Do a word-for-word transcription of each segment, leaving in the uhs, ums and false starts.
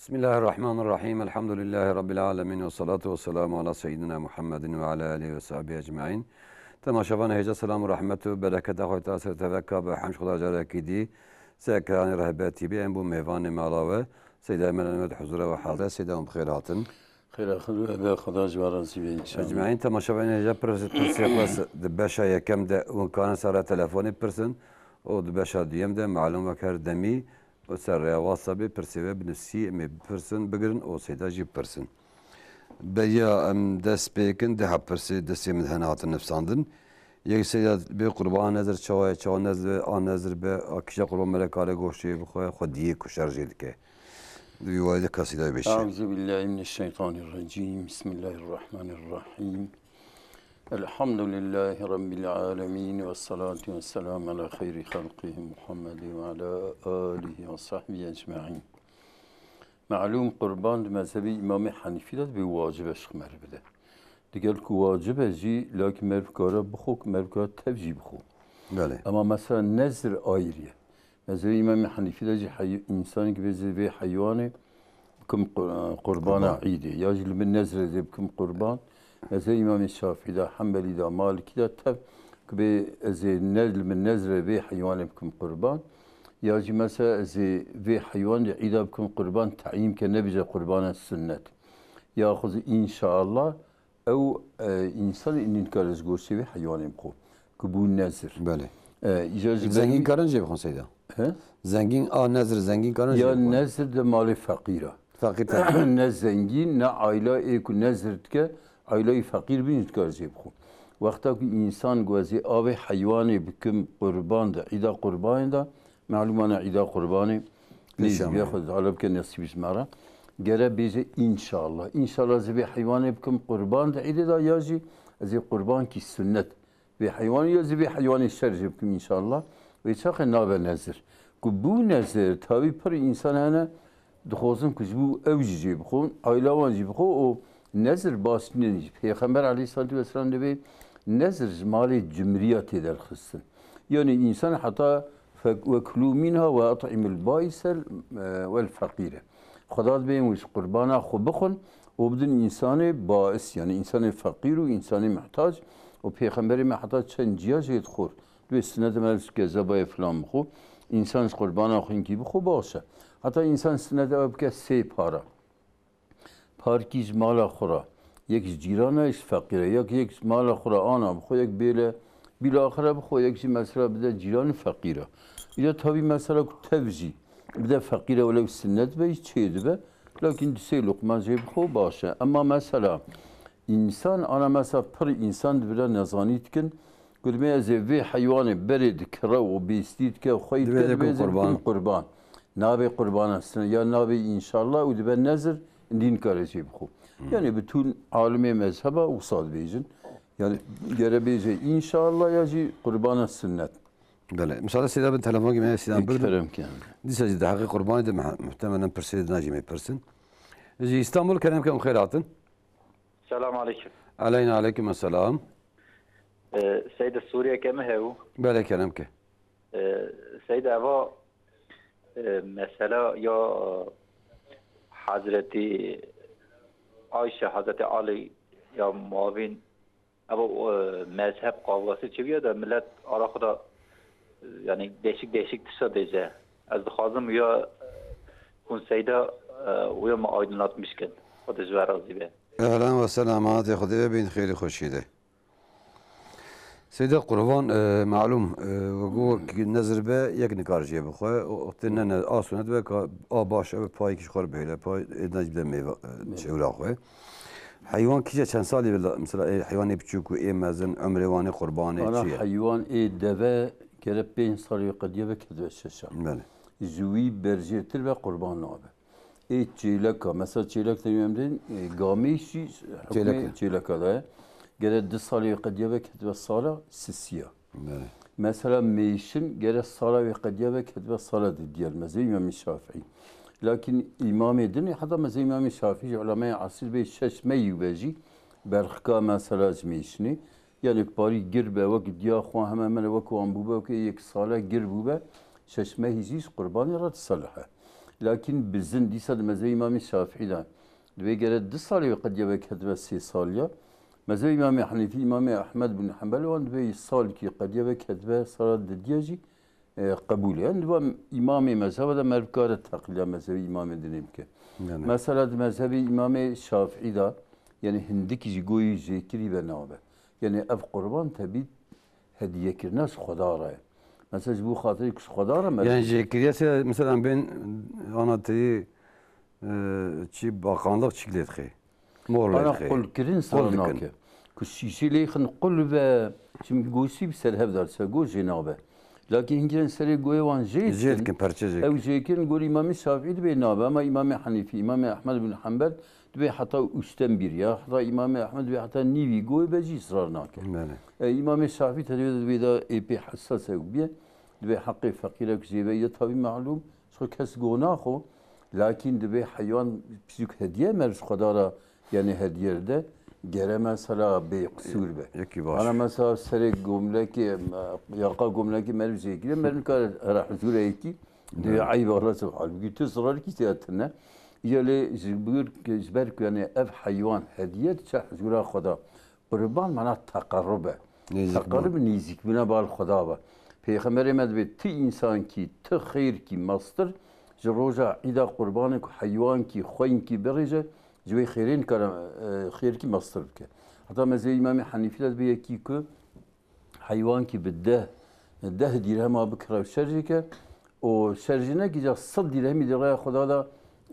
Bismillahirrahmanirrahim. Elhamdülillahi Rabbil alemin. Ve salatu ve selamu ala seyyidina Muhammedin ve ala alihi ve sahbihi ecmain. Temaşevan hêja selam û rahmet û bereketa xwe ta ser teveka be hemş xwe da carekî dî. Ser ekranê Rehber T V em bû mêvanê mala we. Seyda Emel Emed huzura we hazir. Seyda hûn bi xêr hatin. Xêra xwe be, Xweda ji we razî be înşallah. Ecmaîn temaşevanê hêja pirs-, pirsê xwe s-, di beşa yekem de hûn karin ser rê telefonê pirsin û di beşa duyem de malûm wek her demî û ser rêya WhatsAppê pirsê we binivîsî, em ê bipirsin, bigirin û Seyda jî bipirsin. Beriya em dest pê kin, deh pirsê destê min hene hatin nivsandin. Yek Seyda bê qurban nezir çawa ye, çawa nezir, a nezir be, a kîja qurban mere kare goştê bixwe, xwediyê ku şer jê dike. Di vî warî de ka Seyda bêşe. Eûzubillahimineşşeytanirrecîm. Bismillahirrahmanirrahîm. Elhamdülillahi Rabbil alemin ve salatu ve selamu ala xeyri halqihi Muhammedin ve ala alihi ve sahbihi ecmaîn. Malûm qurban di mezhebê Îmamê Henîfî de dibê wacib e ji xwe meriv bide. Digel ku wacib e jî, lakî meriv kare bixwe, ku meriv kare tev jî bixwe. Belê. Ema mesela nezir ayrî ye. Mezhebê Îmamê Henîfî de jî hey-, însanê ki bê zê vê heywanê bikim qu-, qurbana Qurban. Îdê. Ya jî li min nezir ez ê bikim qurban. Mezhebê Îmamê Şafî de, Hembelî de, Malikî de tev ki bê ez ê ne li min nezir e vê heywanê bikim qurban. Ya jî mesela ez ê vê heywanê îda bikim qurban, teyîn ke nebêje qurbana sunnet. Yaxuz înşaallah ew, e, însanê îndî nikare ji goştê vê heywanê bixwe. Ku bû nezir. Belê. E, îca ji Zengîn ber karin jê bixwin Seyda? He? Zengîn a nezir, zengîn karin jê Ya bixwin? Nezir de malê feqîr e. Feqîr tabii. Ne zengîn, ne ayla ê ku nezir dike, ayla wî feqîr bin jî dikare jê bixwe. Wexta ku însan ku ez ê avê heywanê bikim qurban de, îda qurbanê de, malûmane îda qurbanê, Pêşa nêzî me. Xwe Teala bike nesîb ji me re. Gere bêje înşallah. Înşallah ez ê vê heywanê bikim qurban de îdê de ya jî ez ê qurbankî sunnet. Vê heywanê ya zî vê heywanê şer jê bikim înşallah. Wê çaxê nabe nezir. Ku bû nezir, tavî pir însan hene, dixwazin ku ji bo ew jî jê bixwin, ayla wan jî bixwe û nezir baş nîne jî. Pêxember aleyhissalatu vesselam dibê nezir ji malê cimriya tê derxistin. Yanî însan heta fek-, "Wekulû mînha ve et'imul bâisel, e, wel feqîre." Xweda dibê hûn ji qurbana xwe bixwin û bidin însanê bais, yanî însanê feqîr û însanê mihtac û Pêxemberê me heta çend ciya jê dixwar. Divê sinetê me ji kezebayê filan bixwe. Însan ji qurbana xwe hinkî bixwe baş e. Heta însan sinetê ew bike sê para. Parkî ji mala xwe re, yek ji cîran e, yek ji feqîr e, yek, yek ji mala xwe re ana bixwe, yek bêle bîlaxire bixwe, yek jî mesela bide cîranê feqîr e. Îca tavî mesela ku tev jî bide feqîr e, welew sinnet be, jî çê dibe. Lakin du sê luqman jê bixwe baş e. Emma mesela însan, ana mesela pir însan di vira nezanî dikin, ku dibê ez ê vê heywanê berê dikire û bêstî dike û xwey Divê dike, dibê bikim ez ê bikim qurban. Qurban. Nabê qurbana sine, ya nabê înşallah û dibe nezir, îndî nikare jê bixwe. Hmm. Yanî bütün alimê mezheba wisa dibêjin. Yanî gere bêje înşallah ya jî qurbana sunnet. Belê. Misale Seyda bin telefon gibi Seyda Peki, bir kerem ki. Dîsa jî di heqê qurbanê de muh-, muhtemelen pirsê de najî me pirsin. Ji Îstanbul kerem ke em xêr hatin. Selam aleyküm. Aleyna aleyküm selam. Ee, Seyda Suriye ke mi hew? Belê kerem ke. Ee, Seyda eva, e, mesela ya, e, Hazreti Ayşe, Hazreti Ali ya Muavin, eva, e, mezhep kavgası çeviye de millet ara xwe da, e, yani değişik değişik tişta diyece. Ez dixwazim ya, e, hûn Seyda, e, uya me aydınlatmış kin. Xwedê ji we razî be. Ehlen ve selamat, Xwedê ve bin xêrî xweşî de. Seyda Qurban, e, malûm, e, we got ki nezir be, yek nikar jê bixwe. O, o tê ne, ne, a sunet be ka, a baş e, payekî ji xwe re bihêle, pay, êdina jî bide mêva, e, Evet. çewra xwe. Heywan kîje çend salî be, mesela, ê, heywanê biçûk û ê mezin, umrê wan ê qurbanê Ana çi ye? Heywan ê deve gere pênc salî qediye be kedibe şeşa. Belê. Ji wî berjêtir be qurban nabe. Ê çêleka, mesela çêlek de em dên, e, gamêş jî hukmê Çêlek e. Çêleka de ye. Gere du salê wê qediya be ketibe sala sisiya. Belê. Mesela mêşin gere sala wê qediya be ketibe sala di diyar mezhebê Îmamê Şafîî. Lakin îmamê din, heta mezhebê Îmamê Şafîî jî ulemaya esîr bê şeş mehî be jî berxika mesela ji mêşinê. Yanî parî gir be, wek diya xwe heme me wek wan bûbe, wek yek sale gir bûbe, şeş mehî jî ji qurbanê re diselih e. Lakin bizin dîsa di mezhebê Îmamê Şafîî de divê gere du salê wê qediya veketibe sê saliya. Mezhebê Îmamê Henîfî, Îmamê Ehmed bin Henbel wan divê salkî qediya veketibe sala didiya jî, e, qebûl e. Yanî di van îmamê mezheba de meriv kare teqlîda mezhebê îmamê dinê bike. Yanî. Mesela di mezhebê Îmamê Şafîî de, yanî hindikî ji goyê jêkirî ve nabe. Yanî ev qurban tebî hediyekirina ji Xweda re ye. Mesela ji bo xatirê ku ji Xweda re meriv Yani jêkiriye se mesela bên ana teyî, e, çi bakanlık çi lê dixê. Mor lê Ana dixê. Qulkirin sara Qul dikin. Nake. Ku şîşê lê xin qul ve, çimkî gosî bi ser hev dar se go jê nabe. Lakin hinkirên serê goyê wan jê Jê dikin. Dikin, perçe jê Ew dikin. Jê kirin gorî Îmamê Şafîî dibê nabe, ama Îmamê Henîfî, Îmamê Ehmed bin Henbel dibê heta ûşten bir ya, heta Îmamê Ehmed dibê heta nîvî goyê be jî israr nake. Belê. E, Îmamê Şafîî tedbê de dibê de ê pê hessas ew biye, dibê heqê feqîrek jê ve ye tabî malûm, ji xwe kes go naxo, lakin dibê heywan piçûk hediye meriv ji Xweda re, yanî hediye de gere mesela bê qisûr be. Yekî baş. Ana mesela serê gomlekê, e, yaqa gomlekê meriv jê kiriye, meriv nikare here huzûra yekî, dibê Belê. Eyb Allah subhanahu. Halbûkî tu zirarekî tê tine. Ya lê ji bir, ji ber ku yanî ev heywan hediye diçe huzûra Xweda. Qurban mana teqerrub e. Nêzîkbûn. Teqerrub nêzîkbûna bal Xweda be. Pêxemberê me dibê ti însankî, ti xêrkî mestir ji roja îda qurbanê ku heywankî, xweynkî birêje, ji wê xêrê nikare, e, xêrkî mestir bike. Heta mezhebê Îmamê Henîfî de dibê yekî ku heywankî bi deh, deh dîrhema bikire û şerjê ke û şerjê neke îca sed dîrhemî di rêya Xweda de,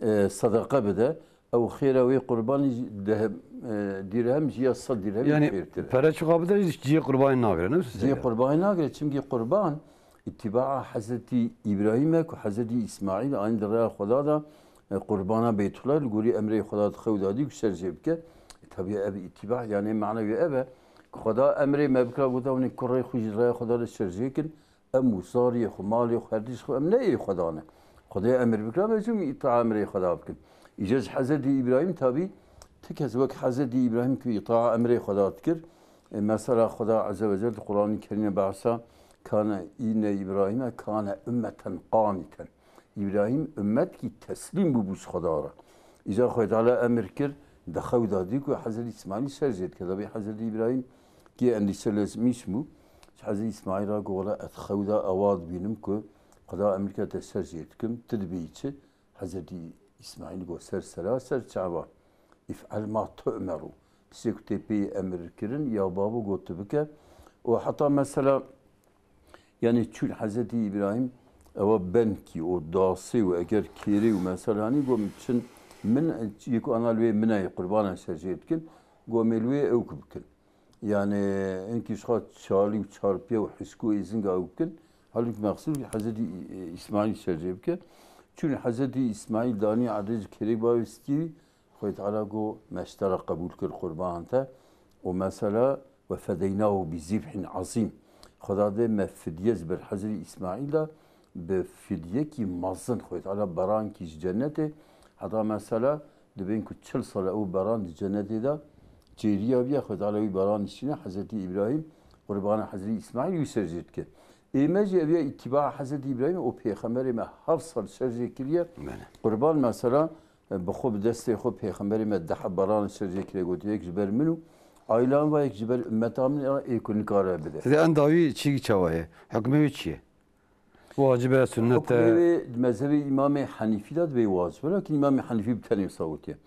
e, sedeqe bide. Ew xêra wê qurbanî jî deh, e, dîrhem ji ya sed dîrhemî Yani xêrtir e. Pere çiqa bide jî cihê qurbanê nagire, ne wisa Cihê ya? Qurbanê nagire, çimkî qurban îtîbaa Hezretî Îbrahîm e ku Hezretî Îsmaîl anî di rêya Xweda de, e, qurbana Beytullah li gorî emrê Xweda di xew de dî ku şerjê bike. E, tabii ev îtîba, yani manewî ev e ku Xweda emrê me bikira, gote hûn ê kurê xwe jî di rêya Xweda de şerjê kin. Em û zariyê xwe, malê xwe, her tişt xwe, em ne ê Xweda ne. Xwedê emir bikira, em jî îta emrê Xweda bikin. Îca ji Hezretî Îbrahîm tabî, ti kes wek Hezretî Îbrahîm ku îta emrê Xweda dikir. E, mesela Xweda Azze ve Celle di Qur'anî Kerîm de behsa kane, îne Îbrahîme kane ummeten qaniten. Îbrahîm ummetkî teslîm bûbû ji Xweda re. Îca Xwedê Teala emir kir, di xew de dî ku Hezretî Îsmaîl şerjê dike. Dabî Hezretî Îbrahîm kê endîşe lezmîş bû. Ji Hezretî Îsmaîl re got, wela ez xew de ewa dibînim ku Xweda emir kir te şerjê dikim, tu dibî çi? Hezretî Îsmaîl got, ser sera ser çava. Îf'el ma tu'meru. Tiştê ku tê pê emir kirin, ya babo got tu bike. Û heta mesela Yani çûn Hezretî Îbrahîm ewa benkî û dasê û eger kêrê û meselanî got çin min, yê ku ana li wê min e, qurbana şerjê dikin, got em ê li wê ew ku bikin. Yani hinkî ji xwe çalî û çarpiye û hişk û êzinga ew bikin. Halbûkî mexsûd Hezretî Î-, Îsmaîl şerjê bike. Çûn Hezretî Îsmaîl danî erdê ji kêrê bavê stî, Xwedê Teala got, me ji te re qebûl kir qurban te. Û mesela, "Ve fedeynahu bi zibhin azîm." Xweda dê me fidye ji ber Hezrî Îsmaîl de bi fidyekî mezin. Xwedê Teala berankî ji cennetê, heta mesela dibên ku çil sal ew beran di cennetê de cêriya bîye, Xwedê Teala wî beran dişîne, Hezretî Îbrahîm qurbana Hezrî Îsmaîl wî şerjê dike. Ê me jî ev ya îtîba Hezretî Îbrahîm û pêxemberê me her sal şerjê kiriye. Belê. Qurban mesela, Bi xwe, bi destê xwe pêxemberê me deh heb baran şerjê kire, gotiye, yek ji ber min û aîla min ve, yek ji ber ummeta min, ê ku nikare bide. Side en dawî çî çawa ye? Hukmê wê çi ye? Wacib e, sunnet e? Hukmê wê di mezhebê Îmamê Henîfî de divê wacib e, lakin Îmamê Henîfî bi tenê wisa gotiye.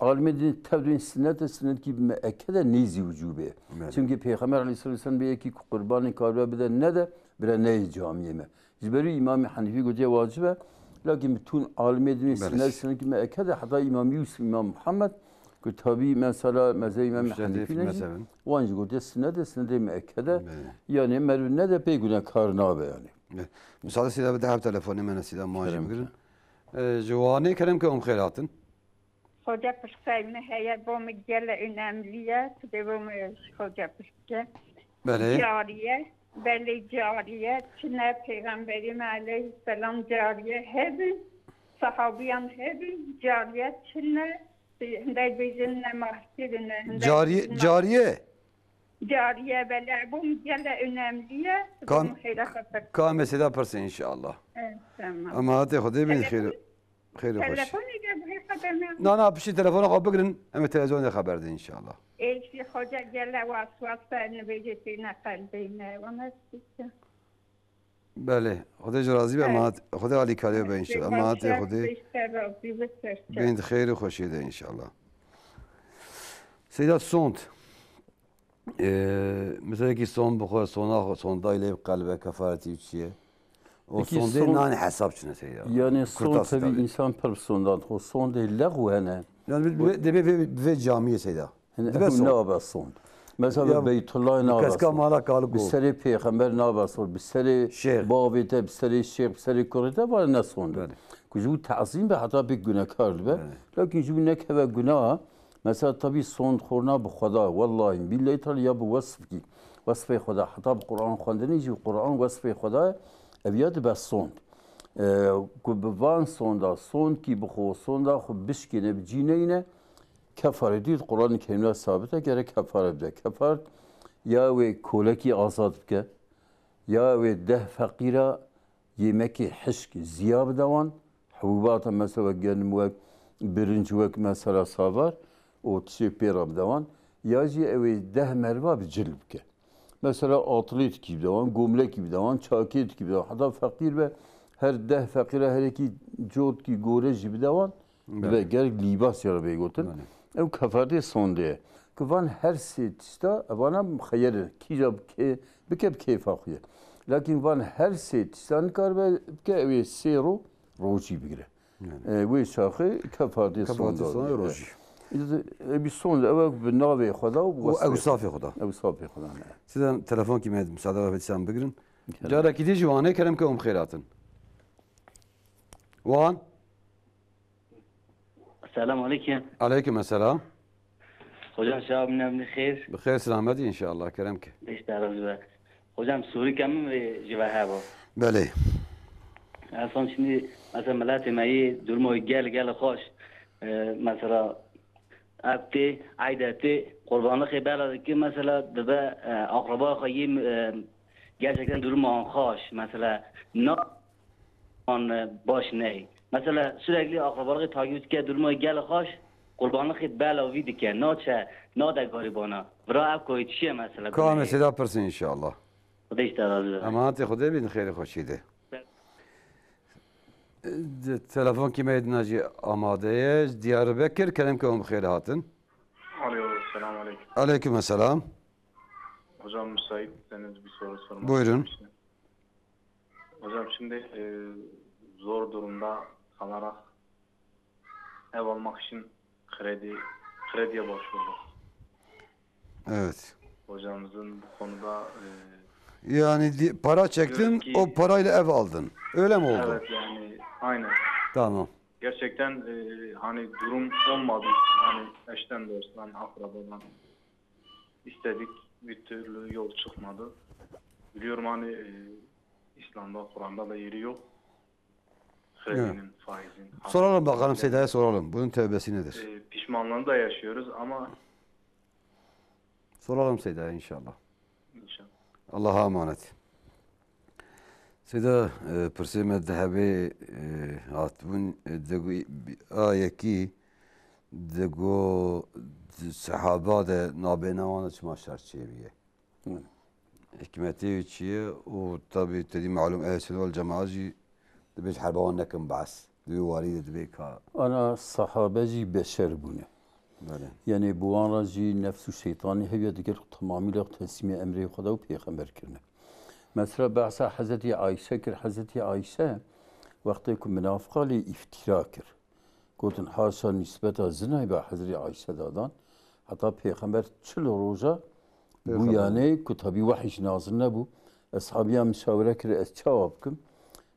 Alimê din tev dibên sunnet e, sunnetkî muekked e, nêzî wicûbê ye. Belê. Çimkî Pêxember aleyhisselatu vesselam bê yekî ku qurbanê karibe bide nede, bire neyê camiyê me. Ji ber wî Îmamê Henîfî gotiye wacib e, lakin bi tûn alimê dinê Belê. Sine, sine ki me ekede heta Îmam Yûsif, Îmam Muhammed, ku tabî mesela mezhebê Îmam Mujtehid Henîfî ne jî, mezhebin. Wan jî gotiye sine de, sine de me ekede. Belê. Yani meriv ne de pê gunekar nabe yani. Belê. Müsaade sida bide, ev telefonê me nesîda ma jî Kerem bigirin. Ee, ji Wanê kerem ke hûn xêr hatin. Xoca pirsay min heye, bo min gele önemli ye, tu dê bo min xoca pirse. Belê. Cariye, belê cariye, çine peyxemberî me aleyhisselam cariye hebin, sahabiyan hebin, cariye çine, hindek bêjin ne mahkirine, hindek Cariye, bêjin cariye. Cariye, belê, bo min gele önemli ye, tu Kam-, dê bo min xêra xefer. Ka mesela pirse inşallah. Evet, tamam. Ama hatê Xwedê bin Hele xêr. bu Xêr û xweşî. Telefonê de bihê xeber me. Na, na, piştî telefona xwe bigirin, em ê televizyonê xeber din inşallah. Êşî xoca gele waswase nivêjê têne qelbê me. Wame sike. Belê. Xwedê ji razî be, Evet. emanet. Xwedê alîkariyê be inşallah. Emanet ê Xwedê. Beşte razî be serçe. Bên di xêr û xweşiyê de inşallah. Seyda sond. Ee, mesela ki son bixwe, sona xwe, sondayî lê qelbe kefaretî çi ye? O Peki sondê son, nane hesap çine seyda. Yani son Kurta tabii seyda. insan pir sondan xwe, sondê lexw hene. Yani bir, bir, debe ve, ve camiye seyda. Hene Dibe ew son. nabe sond. Mesela Ya, bi Beytullah nabe keska sond. mala kalık Bi o. serê pêxember nabe sond. Bi serê Şêx. bavê te, bi serê şêx, bi serê kurê te vare ne sond. Belê. Ku ji bo tazîm be heta pêk gunekar dibe. Belê. Lakin ji bo nekeve gunah, Mesela tabî sond xorna bi Xweda, wellahî, bîllahî teala ya bi wesfkî, wesfê Xweda. Heta bi Quran xwendinê jî Quran wesfê Xweda ye, ev ya dibe sond. Ee, ku bi van sonda, sondkî bi xwe, sonda xwe bişkêne, bi cî neyne, kefaretî di Quranê Kerîm de sabit e, gerek kefaret bide. Kefaret ya wê kolekî azad bike, ya wê deh feqîra yêmekê hişk ziya bide wan, hibûbata mesela wek genim, wek birinc, wek mesela savar û tiştê pê re bide wan, ya jî ew ê deh merva bi cil bike. Mesela atletkî bide wan, gomlekî bide wan, çakêtkî bide wan. Heta feqîr be, her deh feqîra herekî cotkî gore jî bide wan, Belê. dibe gerek lîbas ya re bê gotin. Belê. Ew kefaretê sondê ye. Ku van her sê tişta, evana mixeyyer e. Kîja bi kê-, bike bi kêfa xwe ye. Lakin van her sê tişta nikaribe bike, ew ê sê ro rojî bigire. Yani. E, wê çaxê kefaretê Kefaretê sonda sonda dibe. rojî. Îşte, e, bir son, ew bi navê Xweda û Bu wesfê ewsafê Xweda. Ewsafê Xweda ne. Sizden telefonkî me müsaade ve sen bigirin. Kerem. Carekî dî ji Wanê kerem ke hûn bi xêr hatin. Wan. Selam aleyküm. Aleyküm selam. Hocam, şab ne xêr. Bi xêr selametî inşallah, kerem ke. Beş tarafı be. Hocam, sûrî min ve ji ve heba. Belê. Esan şimdi mesela miletê me yê durumo gel gel xweş. Ee, mesela ev tê, eyde tê, qurbanlixê bela dike mesela dibe, e, akraba xwe yê, e, gerçekten durumo an xweş. Mesela na an, e, baş ney. Mesela sürekli akrabalığı takip dike, durumu gel xweş, qurbanlığı bela vî dike, naçe, nade garibana. Vira ev koyçiye mesela. Ka me seyda pirsin inşallah. Xwedê ji te razî be. Emanetê Xwedê bin, xêrê xweşî de. Telefonkî me dina jî amade ye. Diyarbekir, kerem ke hûn bi xêr hatin. Alo, selam aleyküm. Aleyküm selam. Hocam müsaitseniz bir soru sormak Buyurun. istemiştim. Hocam şimdi, e, zor durumda kalarak ev almak için kredi, krediye başvurduk. Evet. Hocamızın bu konuda, e, Yani di- para çektin, diyor ki o parayla ev aldın. Öyle mi oldu? Evet, yani aynen. Tamam. Gerçekten, e, hani durum olmadı. Hani eşten, dosttan, akrabadan istedik, bir türlü yol çıkmadı. Biliyorum hani, e, İslam'da, Kur'an'da da yeri yok. Kredinin, Evet. faizin, Soralım bakalım, Seyda'ya soralım. Bunun tevbesi nedir? E, pişmanlığını da yaşıyoruz ama Soralım Seyda'ya inşallah. İnşallah. Allah'a emanet. Seyda, e, pirsê me dehebê, e, hatibûn, e, dego, a yekî dego, sehaba de nabêna wan de çima şer çêbûye? Hı. Hikmetê wî çi ye? Û tabî te dî malûm, ehl sünne vel cemaat jî dibê ji herba wan nekin behs. Di wî warî de dibê ka Ana sahabe jî beşer bûne. Belê. Yanî bi wan re jî nefs û şeytanî heviya dikir, temamî re teslîmê emrê Xweda û pêxember kirine. Mesela behsa Hezretî Ayşe kir. Hezretî Ayşe wextê ku minafiqa lê îftîra kir. Gotin, haşa nîsbeta zinayê be Hezretî Ayşe dadan. Heta Pêxember çil roja bû Pêxember. yanê ku tabî wehî jî nazil nebû. Eshabiya mişawire kir, ez çawa bikim?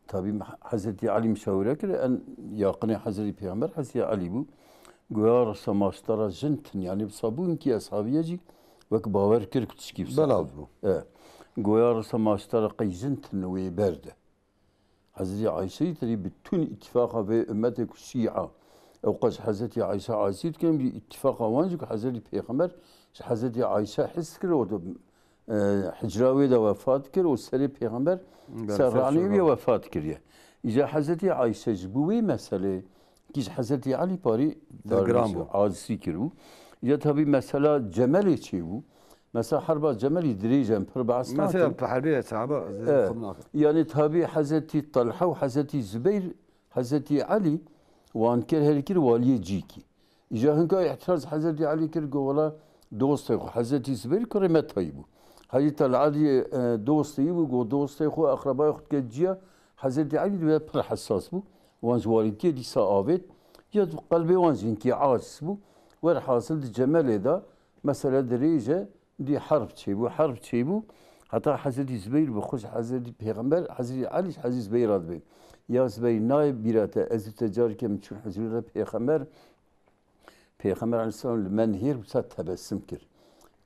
Tabî Hezretî Elî mişawire kir, en yaqinê Hezretî Pêxember Hezretî Elî bû. Goya risa maştara jin tin, yanî bi sabûnkî eshabiye jî wek bawer kir ku tişkî bi Bela sabûn. bû. E. Goya risa maştara qey jin tin wê berde. Hezretî Ayşe jî tedî bi tûn îtîfaqa vê ummetê ku Şîa ew qas Hezretî Ayşe asî dikin, bi îtîfaqa wan jî ku Hezretî Pêxember ji Hezretî Ayşe hez kir û di, e, hicra wê de wefat kir û serê Pêxember Belê, ser ser ranê wê şûra. wefat kiriye. Îca Hezretî Ayşe ji bo wê meselê Kî ji Hezretî Elî parî dar giran bû, acizî kiribû. Ya tabî mesela Cemelê çêbû. Mesela herba Cemelî dirêj e, pir behs nakin. Mesela bi herbê sehaba Evet. Xwe nakin. Yani tabî Hezretî Talha û Hezretî Zubeyr, Hezretî Elî wan kir herî kir waliyê cîkî. Îja hinka îtiraz Hezretî Elî kir, got, wela dostê xwe Hezretî Zubeyr kurê me tayî bû. Hezretî Elî, e, dostê wî bû, got, dostê xwe, eqrebayê xwe dike ciya. Hezretî Elî divê pir hesas bû. Wan ji walîtiyê dîsa avêt. Ya qelbê wan jî hinkî aciz bû. Werhasil di Cemelê de mesele dirêj e. Dî herb çêbû, herb çêbû. Heta Hezretî Zubeyr bi xwe ji Hezretî Pêxember, Hezretî Elî ji Hezretî Zubeyr re dibê. Ya Zubeyr, nayê bîra te, ez û te careke min çûn huzûrê re Pêxember, Pêxember aleyhisselam li me nihêr wisa tebesim kir.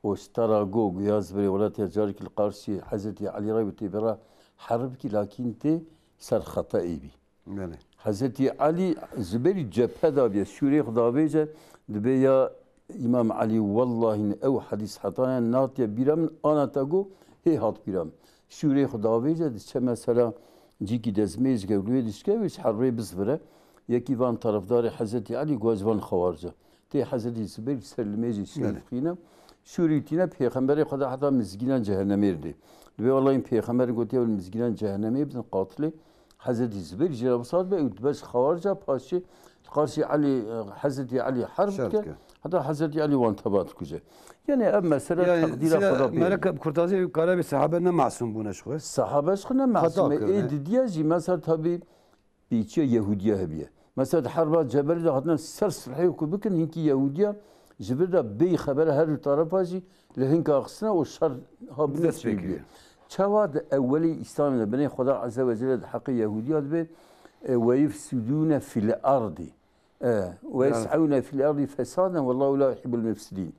Û ji te re got, got, ya Zubeyr, wela te careke li qarşî Hezretî Elî re wê tê bira herb kî, lakîn tê ser xetayê bî. Belê. Hezretî Elî Zubêrî cephe dabiye, şûrê xwe davêje, dibê ya Îmam Elî, wellahî ew hedîs heta ne natiye bîra min, ana te got, hê hat bîra min. Şûrê xwe davêje, diçe mesela cîkî dezmêj ge, wê dişke, wê ji herbê bizvire. Yekî van tarafdarê Hezretî Elî, got, ji van xewarca. Tê Hezretî Zubeyr ser limêjê şehîd Belê. Dixîne. Şûrî tîne Pêxemberê Xweda heta mizgîna cehennemê dê. Dibê wellahî Pêxemberê gotiye, ew li mizgîna cehennemê bidin qatilê. Hezretî Zubeyr jê re wisa dibe, ew dibe ji xewarca, paşê li qarşî Elî, Hezretî Elî herb Şer dike, dike. Heta Hezretî Elî wan teba dikuje. Yani ev mesele Yani, teqdîra sila Xweda pê ye. Mereka bi kurtazî ew kare bê, sahabe ne masûm bûne ji xwe? Sahabe ji xwe ne Xeta masûm e. kirine. Ê didiye jî mesela tabî pêçiya Yehûdiya hebiye. Mesela di herba Cebelê de hatine ser silhê ku bikin, hinkî Yehûdiya ji vir de bêyî xebera her du terefa jî li hinka axistine û şer habûne Dest pê çêbûye. kiriye. Çawa di ewelê Îslamê de binê Xweda Azze ve Celle di heqê Yehûdiya dibê, e, "Ve yufsidûne fil erdî." E, "Ve Ya. yes'ewne fil erdî fesaden, wallahu la yuhibbul mufsidîn."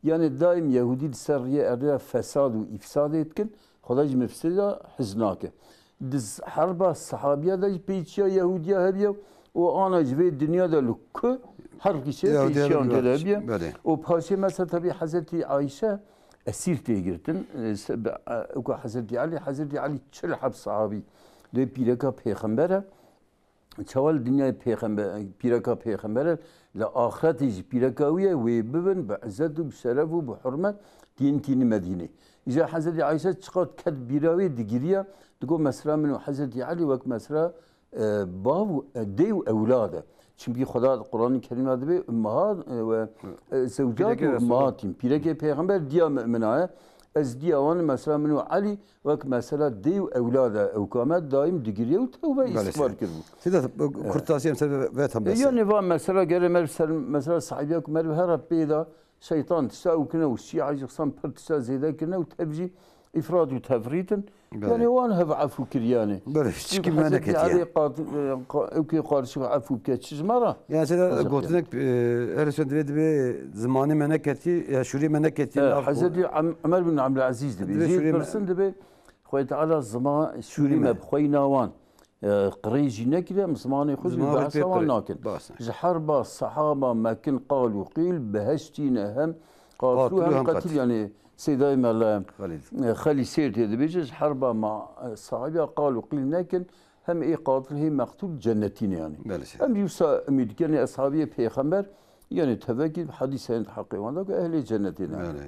Yani daîm Yehûdî li ser riyê erdê de fesad û îfsadê dikin, Xweda jî mufsida hez nake. Di z-, herba sehabiya de jî pêçiya Yehûdiya hebiye û ana ji vê dinya de li ku herb kişê Yehûdiya pêçiyan de tê de hebiye. Belê. Û paşê mesela tabî Hezretî Ayşe esîr tê girtin. E, se-, be-, e, weka Hezretî Elî, Hezretî Elî çil heb sehabî lê pîreka pêxember e. Çawa li dinyayê pêxembe-, pîreka pêxember e, li axretê jî pîreka wî ye, wê bibin bi izzet û bi şeref û bi hurmet tînin tînin Medînê. Îja Hezretî Ayşe çiqat ket bîra wê digiriya, digot mesela min û Hezretî Elî wek mesela, e, bav û, e, dê û ewlad e. Çimkî Xweda di Quranê Kerîm de dibê ummehat, e, ve, e, zewcat Pîrekê û Resulullah. ummehatîn. Pîrekê pêxember diya mumina ye. Ez diya wan mesela min û Elî Wek mesela dê û ewlada ewka me daîm digiriye û tewbe Belê îstixfar seyîd. kiribû. Seyda, Evet. kurtasî em ser ve, ve tam E, bes. yani va mesela gere mer ser, mesela sahibiya ku mer her pê da şeytan tişta û kine û şîa jî xsan pir tişta zêde kine û tev jî îfrat û tefrît in. Belê. Yani wan hev efû kir yani. Belê, hiç Çünkü kim me Hezreti neketiye. Ali qat-, e, qa-, ewkê qarşî efû bike çi ji me re? Yani seyda Hocam, gotinek, e, her şey divê, divê zimanê me neketî, ya şûrê me neketî, E, nav Hezreti Am-, Ömer bin Abdülaziz dibe. Divê Jê şûrê me pirsin dibe, Xwedê Teala zima-, şûrê Şûrê me me. bi xweyna wan, e, qirê jî nekiriye, em zimanê xwe Ziman bi xwe behsa pê wan qirê. nakin. Bas. Ji herba sehaba mekin qal û qîl, beheştî ne hem qatlu Qatlu hem hem qetil, qetil. yani Seydayê Mela, Xelîl. e, Xelî Sêr tê dibêje, ji herba ma, e, sahibiya qal û qîl nekin, hem ê qatil hê meqtûl cennetî ne yani. Belê seyda. Em jî wisa umîd dikin, eshabiyê pêxember, yani tevekî hadîsên heqê wan de ku ehlê cennetê ne. Belê.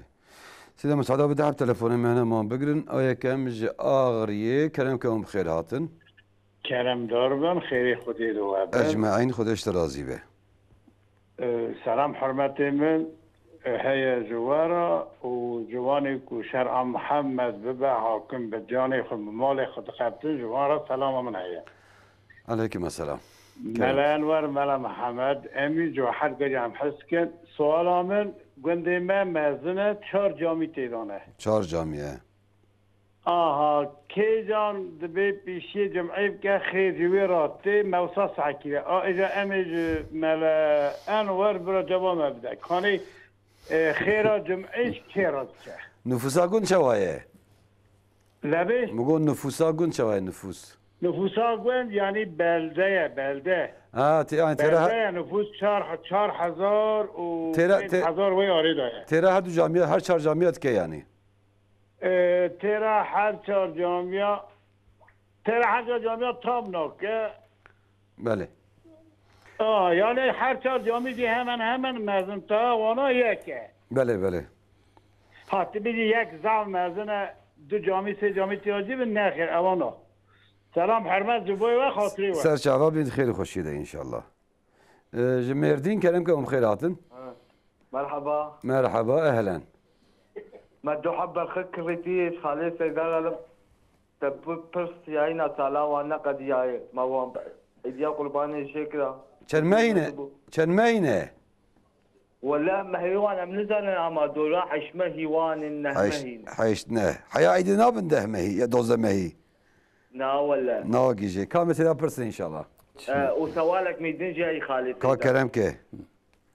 Seyda, misada bide, hep telefonê me hene, man bigrin. A yekem ji Axriyê, kerem ke hûn bi xêr hatin. Keremdar bin, xêrê Xwedê li we be. Ecmaîn, Xwedê ji te razî be. E, selam hurmetê min, e, heye ji we re û ciwanê ku şer'a Mihemed bibe hakim bi canê xwe, bi malê xwe dixebtin, ji wan re selama min heye. Aleykum selam. Mela Enwer, Mela Mihemed, em jî ji we her gurî em hez dikin. Suala min, gundê me mezin e, çar camî tê de ne. Çar camî ye. Aha, kêjan dibê pêşiyê cum'ê bike, xêr ji wê re tê, me wisa sehkî be. A, îja em ê ji Mela Enwer bira ceva me bide. Kanê, e, xêra cum'ê ji kê re diçe? Nufûsa gund çawa ye? Lebê? Min got nufûsa gund çawa ye, nufûs? Nufûsa gund, yani belde ye, belde. Ha, te-, yani têra Belde ye, nufûs çar, çar hezar û Têra, pênc te-, hezar wê arê de ye. têra her du camiya, her çar camiya dike yani. E, têra her çar camiya, têra her çar camiya tam nake. Belê. A, yani her çar camî jî hemen hemen mezin ta wana yek e. Belê, belê. Ha, tu bînî yek zaf mezin e, du camî, sê camî tiya jî bin, nexêr, ewana. Selam, hürmet, ji bo we, xatirê we. Ser çava bin, xêr û xweşiyê de inşallah. Ee, ji Mêrdîn kerem ke hûn xêr hatin. Ha. Merhaba. Merhaba, ehlen. Me du heb berxik kirîtî, xalê Seyda Galip. Te bi pirs yayîna sala wan neqediyaye. Me wan hediya qurbanê jê kira. Çend mehî ne? Çend mehî ne? Wele mehê wan em nizanin ama dora heşt mehî wan in, neh Heşt, mehî ne. Heşt ne. Heya êdî nabin deh mehî ya dozdeh mehî. Na wele. Nagîjê. Ka mesela pirsin inşallah. E, û sewalek mî din jî ey xalê Ka Seyda. Kerem ke.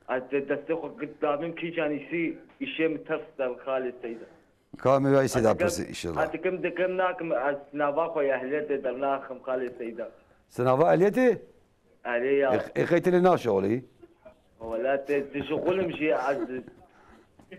Ez destê xwe girt dabim kîjan îsî îşê min ters der xalê Seyda. Ka me vay Seyda pirsin inşallah. Hatikim dikim nakim ez nava xwe ehliyetê dernaxim xalê Seyda. Sinava ehliyetê? Erê ya. E, e, qeytê lê naşolî? Wala te dişixulim jî ez.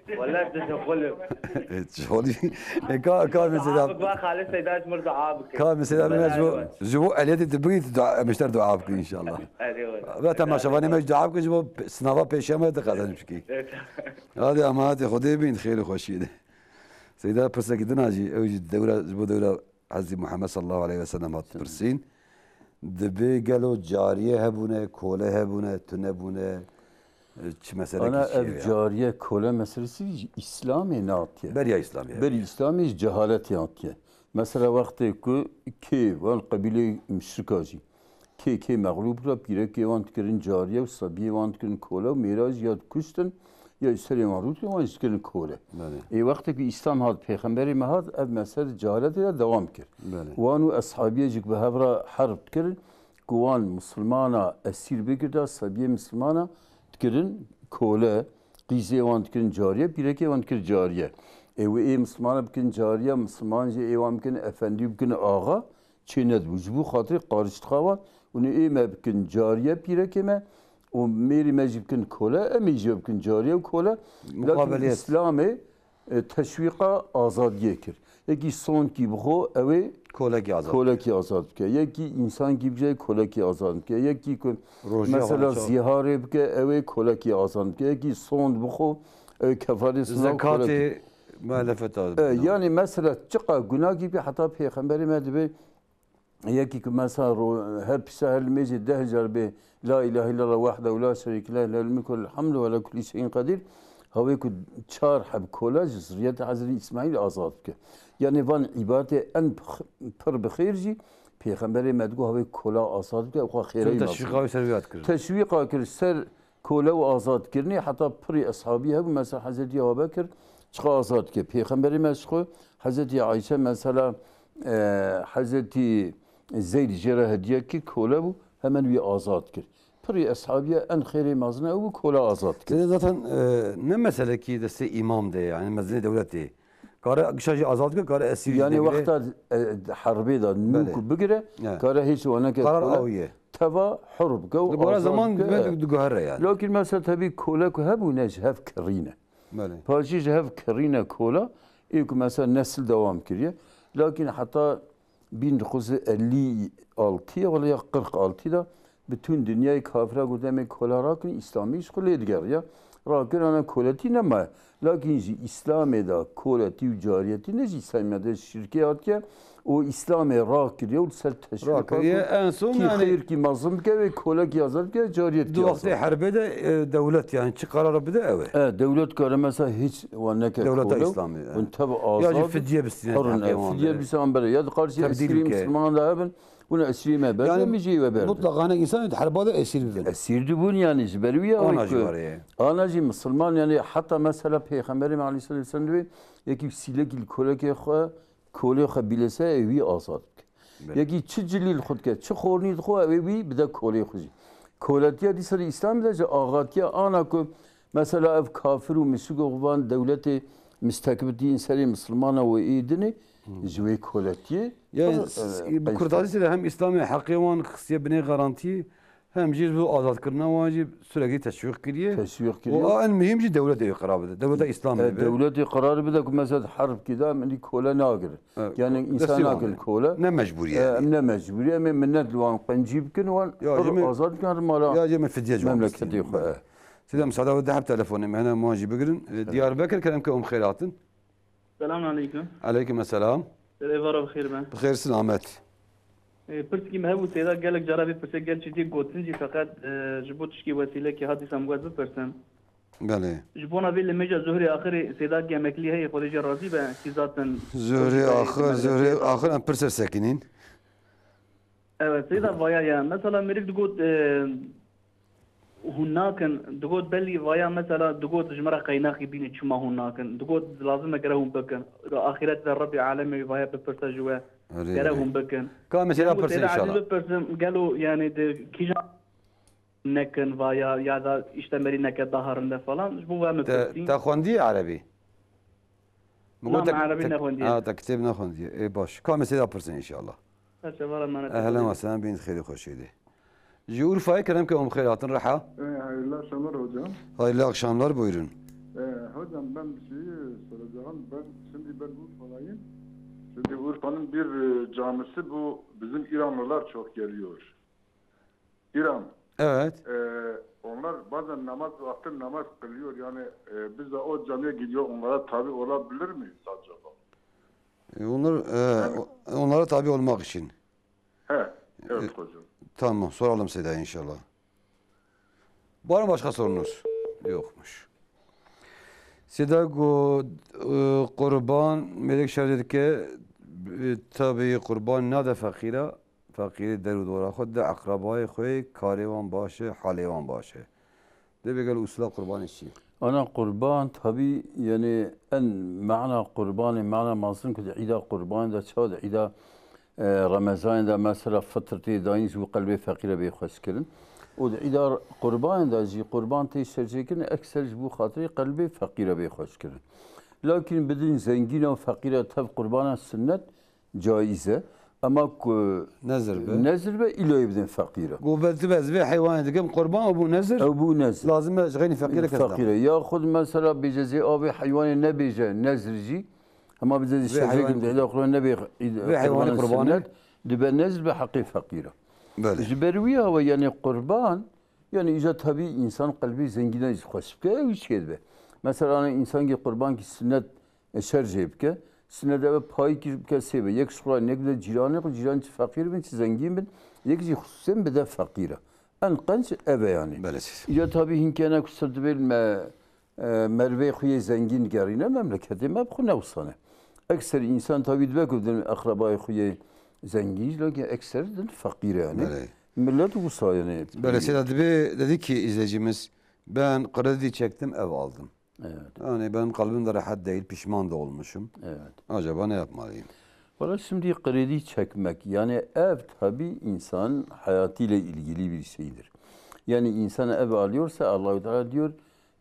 Wala dişixulim. E, şolî. E, ka, ka me Seyda. Dua bik, xalê Seyda, ez mir dua bikim. Ka me Seyda, me ji bo, ji bo ehliyetê tu bigî, tu dua, em ji te re dua bikin inşallah. Erê wala. Ve temaşevanê me jî dua bikin, ji bo pe-, sinava pêşiya me dixezen bikî. Evet. Hadi emanetê Xwedê bin, xêr û xweşiyê de. Seyda pirsekî din a jî, ew jî dewra, ji bo dewra Hezretî Muhammed sallallahu aleyhi ve sellem hat pirsîn. Dibê gelo cariye hebûne, kole hebûne, tune bûne, çi meselekî Ana çi ev ye ya? Cariye kole meselesi jî Îslamê natiye. Beriya Îslamê Berî heye. Îslamê ji cehaletê hatiye. Mesela wextê ku kê wan qebîlê müşrika jî, kê kê mexlûb ra pîrekê wan dikirin cariye û sebiyê wan dikirin kole û mêra jî ya dikuştin, ya ji serê wan rû dikirin, wan jî dikirin kole. Belê. Ê wextê ku Îslam hat, pêxemberê me hat, ev mesele di cahiletê de dewam kir. Belê. Wan û eshabiyê jî ku bi hev re herb dikirin, ku wan misilmana esîr bigirda, sebiyê misilmana dikirin kole, qîzê wan dikirin cariye, pîrekê wan dikir cariye. Ê wê ê misilmana bikin cariye, misilman jî ê wan bikin efendî û bikin axa, çê nedibû. Ji bo xatirê qariştixawan û nê ê me bikin cariye pîrekê me û mêrî me jî bikin kole, em ê jî bikin cariye û kole. Lakin Muqabeliyet. Îslamê, e, teşwîqa azadiyê kir. Yekî sondkî bixwe, ew ê Kolekî azad. Kolekî azad bike. Yekî însankî bije, kolekî azad bike. Yekî ku Rojiya mesela xwe çawa? Zîharê bike, ew ê kolekî azad bike. Yekî sond bixwe, ew ê kefarê sinav Zekatê kolekî. Muhalefeta E, bina. Yani mesela çiqa gunakî bî heta pêxemberê me dibe Yekî ku mesela ro-, her pîsa her limêjê deh car bê La ilahe illallah wahdehu la şerîke leh, lehul mulku ve lehul hamdu ve ala kulli şeyin qedîr. Hawê ku çar heb kola ji zuriyeta Hezretî Îsmaîl azad bike. Yani van îbaretê en pix-, pir bi xêr jî Pêxemberê me digot hawê kola azad bike, xwe xêreyî Çi teşwîqa wî ser wî hat kirin? Teşwîqa kir ser kole û azadkirinê, heta pirî eshabî hebû, mesela Hezretî Ebubekir çiqa azad dike. Pêxemberê me ji xwe, Hezretî Ayşe mesela, e, Hezretî Zeyd jê re hediye kir, kole bû, hemen wî azad kir. Pirî eshabiye en xêrê mezin ew bû, kola azad kir. Seyda zaten, e, ne meselekî destê îmam de ye, yani mezinê dewletê. Kare gişa jî azad bike, kare esîr jî Yani bigire. Wexta, e, herbê de nû Belê. Ku bigire, Ya. Kare hiç wana ke Karar kole awiye. Teva hur bike û Li gora azad zaman bike. Dime diguhere yani. Lakin mesela tabii kole ku hebûne ji hev kirîne. Belê. Paşî ji hev kirîne kola, ê ku mesela nesil dewam kiriye. Lakin heta bin dokuz yüz elli altı ya wala ya kırk altı da bütün dünyayê kafira got em ê kola rakin, Îslamî ji xwe lê digeriya. Rakir ana koletî nemaye. Lakin jî Îslamê de koletî û cariyetî ne jî Îslamê de şirkê hatiye û Îslamê rakiriye û li ser teşwîqa Rakiriye, ku en son kî yani xêr kî mezin bike wê kolekî azad bike, cariyet Di kî wextê azad. Herbê de, e, dewlet yani çi karara bide ew e. E, dewlet kare mesela hiç wan neke Dewleta kole û Îslamê, e. Hûn tev Ya jî azad fidye bistîne hurun, heqê e, wan fidye de. Bistîne wan bere. Ya dikar jî Tebdîl esirî bike. Misilman de hebin, hûn esirî me ber, Yani em jî we ber. Mutlaqane însan herba de esîr bibin. Esîr dibûn yani ji ber wî ya Ana wê jî ku were ye. Ana jî misilman yani heta mesela Pêxemberê me aleyhisselatu vesselam divê yekî sîlekî li kolekê xwe, kolê xwe bîlese ew wî azad bike. Belê. Yekî çi cilî li xwe dike, çi xornî dixwe, ew ê wî bide kolê xwe jî. Koletiya dîsa li Îslamê de ji axatiya ana ku mesela ev kafir û misik û van dewletê mistekbit yên serê misilmana û ê dinê ji wê koletiyê Ya, pir, s-, e, bi qeys kurtazî de hem Îslamê heqê wan xistiye binê garantî, Hem jî ji bo azadkirina wan jî sürekli teşwîq kiriye. Teşwîq kiriye. Û a en muhîm jî dewletê wê qerar bide. Dewleta Îslamê E, be. Dewletê qerar bide ku mesela di herbkî de em êdî kole nagirin. Evet. Yani Destê insan wan nagirin be. Kole. Ne mecburî E, yani. Em ne mecburî. Em ê minnet li wan qencî bikin, wan Ya, pir jî me-, azad bikin, herin mala ya, jî me fidye ji wan memleketê bistîn. Xwe. Evet. Sêda, misada de hep telefonê me hene, wan jî bigirin. E, Diyarbekir, kerem ke em xêr hatin. Selamun aleyküm. Aleyküm selam. Êvara bi xêr be. Bi xêr, silamet. E, pirsikî me hebû, Seyda gelek cara vê pirsê gel çîtî gotin jî, feqet, e, ji bo tişkî wesîlekî hat dîsa min got bipirsim. Belê. Ji bona vê limêja Zuhrê Axirê Seyda Gemeklî heye, Xwedê jê razî be, kî zaten Zuhrê Axir, Zuhrê Axir em pir ser sekinîn. Evet, Seyda vaya ya. Mesela mêrik digot, e, hûn nakin, digot belî vaya mesela digot ji me re qeynaxî bîne çima hûn nakin. Digot lazim e gere hûn bikin. Di axîret de Rebbê alemê vaya bipirse ji we. Erê, gere erê. Hûn bikin. Ka mesela Yanî pirsin Seyda Ezîz inşallah. Bipirsim, gelo yani di kîjan nekin vaya ya da işte merî neke daha rinde falan. Ji bo ve min Te, pirsî. Te xwendiye erebî? Min Na, got te, min erebî te, nexwendiye. Ha, te kitêb nexwendiye. Ê baş. Ka em ê Seyda pirsin inşallah. Her çevala emanet Ehlen olun. Ve sehlen, bîn xêrê xweşê de. Ji Urfayê kerem ke em xêr hatin reha. E, hayırlı akşamlar hocam. Hayırlı akşamlar, buyurun. E, hocam ben bir şeyi soracağım. Ben şimdi ben Urfalıyım. Şimdi Urfa'nın bir e, camisi bu bizim İranlılar çok geliyor. İran. Evet. E, onlar bazen namaz vakti namaz kılıyor. Yani e, biz de o camiye gidiyor. Onlara tabi olabilir miyiz acaba? E, onlar, e, Yani o- onlara tabi olmak için. He, evet E, hocam. Tamam, soralım Seyda inşallah. Var mı başka sorunuz? Yokmuş. Seyda got, e, qurban, mêrik şerê dike, e, tabi qurban nade feqîra, feqîrê der û dora xwe de, eqrebayê xwe, karê wan baş e, halê wan baş e. Dê bê gel usula qurbanê çi ye? Ana qurban, tabî, yani en mana qurbanê, mana mezin ku di îda qurban de, çawa di îda, e, Remezanê de mesela fitr tê dayîn ji bo qelbê feqîre bê xweşkirin. Û di îda qurbanê de jî qurban tê şerjêkirin, ekser ji bo xatirê qelbê feqîre bê xweşkirin. Lakin bidin zengîna û feqîre tev qurbana sunnet, caiz e. Ema ku Nezir be. Nezir be, îloyê bidin feqîre. Go be dibe ez vê heywanê dikim qurban, ew bû nezir. Ew bû nezir. Lazim e ji xeynî feqîre kes Feqîre. Ya xud mesela bêje zê avê heywanê nebêje nezir jî. Ema bêje zê Vê şerjê heywan-, kim dihêle xwe nebê, vê heywanê qurbana qurbanê. Sunnet, dibe nezir be heqê feqîre. Belê. Ji ber wî hawa yani qurban, yani îca tabî insan qelbê zengîna jî xweş bike, ew jî çêdibe. Mesela ana insan ki qurban ki sunnet e, şer jê bike. Sine de ve payî kir bike sê be. Yek ji xwe, yek de cîranê xwe, cîran çi feqîr bin, çi zengîn bin, yek jî xusûsen bide feqîre. En qenc ev e yani. Belê. Îca tabî hinkene ku ser dibên me, e, mervê xwe yê zengîn gerîne, memleketê me bi xwe ne wisa ne. Ekser însan tabî dibe ku din eqrebayê xwe yê zengîn, lakin ekser din feqîr e yani. Belê. Millet wisa yani. Belê, Seyda, dibê, dedi ki izleyicimiz, ben kredi çektim, ev aldım. Evet. Yani benim kalbim de rahat değil, pişman da olmuşum. Evet. Acaba ne yapmalıyım? Valla şimdi kredi çekmek, yani ev tabi insan hayatıyla ilgili bir şeydir. Yani insan ev alıyorsa Allahu Teala diyor,